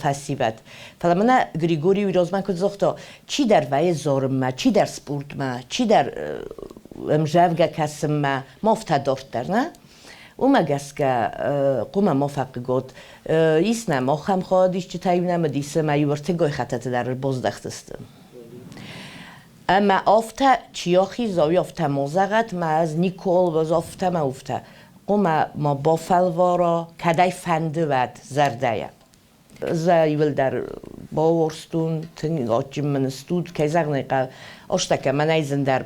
фӕсивӕд. Фӕлӕ мӕнӕ Григорий уый размӕ куыд загъта, чидӕр вӕййы зарынмӕ, чидӕр спортмӕ, чидӕр ӕмзӕвгӕ кӕсынмӕ, ма афтӕ дарддӕр, нӕ? Уымӕ гӕсгӕ хъуамӕ ма фӕхъыг Ис нӕм ахӕм хайадисджытӕ-иу нӕм уыдис, ӕмӕ-иу ӕртыггай хӕттыты дӕр ӕрбаздӕхтысты. Ӕмӕ афтӕ чи ахиза, уый афтӕ ма зӕгъӕд, мӕ ӕз никуал ӕз афтӕ мӕ уфтӕ. Хъуамӕ ма бафӕлвара, кӕд ӕй фӕнды, уӕд зӕрдӕйӕ. Ӕз иуылдӕр бауарзтон, тынг адджын мын стут, кӕй зӕгъын ӕй хъӕуы, астӕккӕ мӕнӕй зындӕр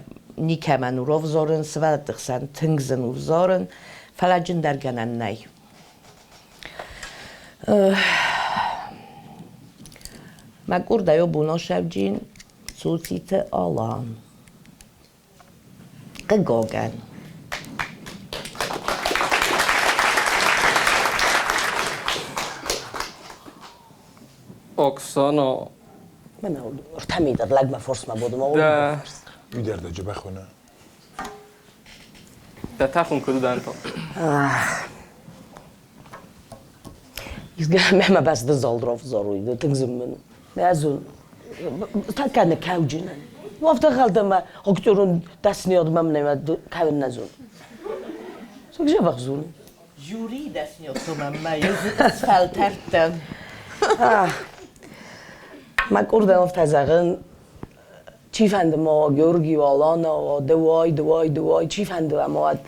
никӕмӕн у равзарын, сывӕллӕтты хсӕн тынг зын у взарын, фӕлӕ джындӕр гӕнӕн нӕй. Мӕ къурдӕй бонасӕвджин Цуциты Алан. Хъыгагӕн. Оксана. Мӕнӕ ӕртӕ лӕгмӕ форсмӕ бодума. Да. Уый дӕр бахуына. Дӕ тӕхун куд уыдан то? Мӕ бӕсты залдров заруй, тынг зын мын. Ӕз кӕны кӕуджынӕн. Афтӕ хӕлдӕмӕ актерон дӕсныйадмӕ мӕ кӕуын нӕ зон. Зӕбӕх зон. Жюри дӕсныйадмӕ мӕ сфӕлтӕрдтӕн. Мӕ къордӕн афтӕ зӕгъын, чи фӕнды ма Георгий уа, Лана уа, ды уай, ды уай, ды уай, чи фӕнды ӕмӕ уӕд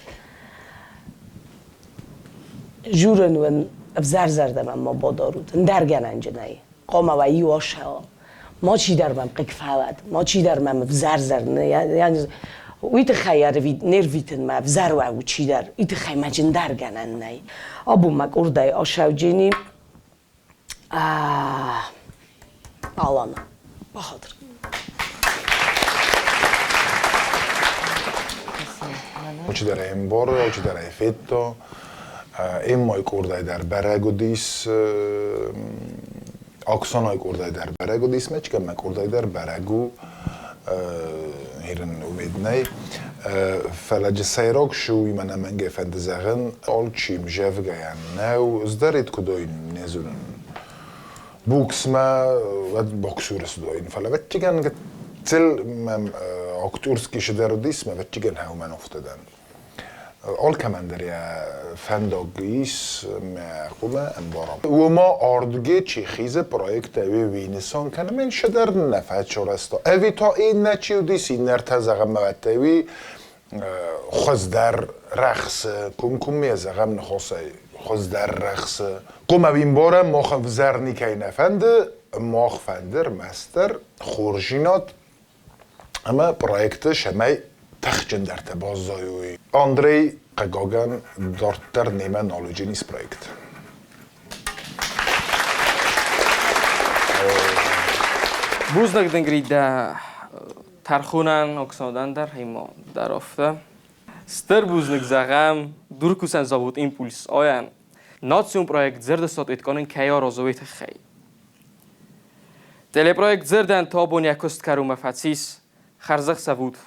жюрын уын ӕвзӕр зӕрдӕмӕ ма бадарут, ӕндӕр гӕнӕнджы нӕй. Хъуамӕ уа иу асӕ. Мачидӕр мӕм хъыг фӕуӕд, мачидӕр мӕм ӕвзӕр зӕрдӕ. Уый тыххӕй не рвитынмӕ ӕвзӕр уа у чидӕр, уый тыххӕй мӕ джындар гӕнӕн нӕй. Абон мӕ къордӕй асӕуджени Алана. Бахатыр. Алчидӕр ӕй ӕмбары, алчидӕр ӕй федта. Эммайы къордӕй дӕр бӕрӕг уыдис, Оксанайы къордӕй дӕр бӕрӕг уыдис, мӕ къордӕй дӕр бӕрӕг у, Ирын умед нӕй. Фӕлӕ джы сӕйраг шы уый мӕ ӕнӕмӕнгӕй фӕнды зӕгъын, алчи мзӕвгӕйӕ нӕу, ыздӕрид куыд не зонын. Буксмӕ уӕд боксуры цыдоин, фӕлӕ ӕвӕццӕгӕн гыццыл мӕм актерский шыдӕр уыдис, мӕ ӕвӕццӕгӕн хӕумӕн афтӕ дӕн. Алкӕмӕн дӕр йӕ фӕндаг ис мӕ хъуымӕ ӕмбарӕм. Уымӕ ардыгӕй чи хизы проекттӕ уый нысан кӕны, мӕн шыдӕр нӕ фӕчорӕста. Ӕви та иннӕ чи уыдис, иннӕртӕ зӕгъӕм мӕвӕттӕй уый хуыздӕр рӕхсы, кумкуммӕ зӕгъӕм ныхасӕй хуыздӕр рӕхсы. Куым ӕви мбарӕм, мах ӕвзӕр никӕй нӕ фӕнды, мах фӕнды ӕрмӕстдӕр хорздзинад ӕмӕ проекты сӕмӕй тыхджындӕртӕ баззайой. Андрей, хъыгагӕн, дарддӕр немӕ нал уыдзӕнис проект. Бузныг дын, Гри, дӕ тӕрхонӕн, Оксанӕн дӕр ӕмӕ дӕр афтӕ. Стыр бузныг зӕгъӕм дуркусӕн завод «Импульс»-айӕн, национ проект «Зӕрдӕсатъует кӕнын кӕй аразы, уый тыххӕй. Телепроект «Дзырдӕн» та абон йӕ куыст кӕронмӕ фӕцис. Хӕрзӕхсӕв ут!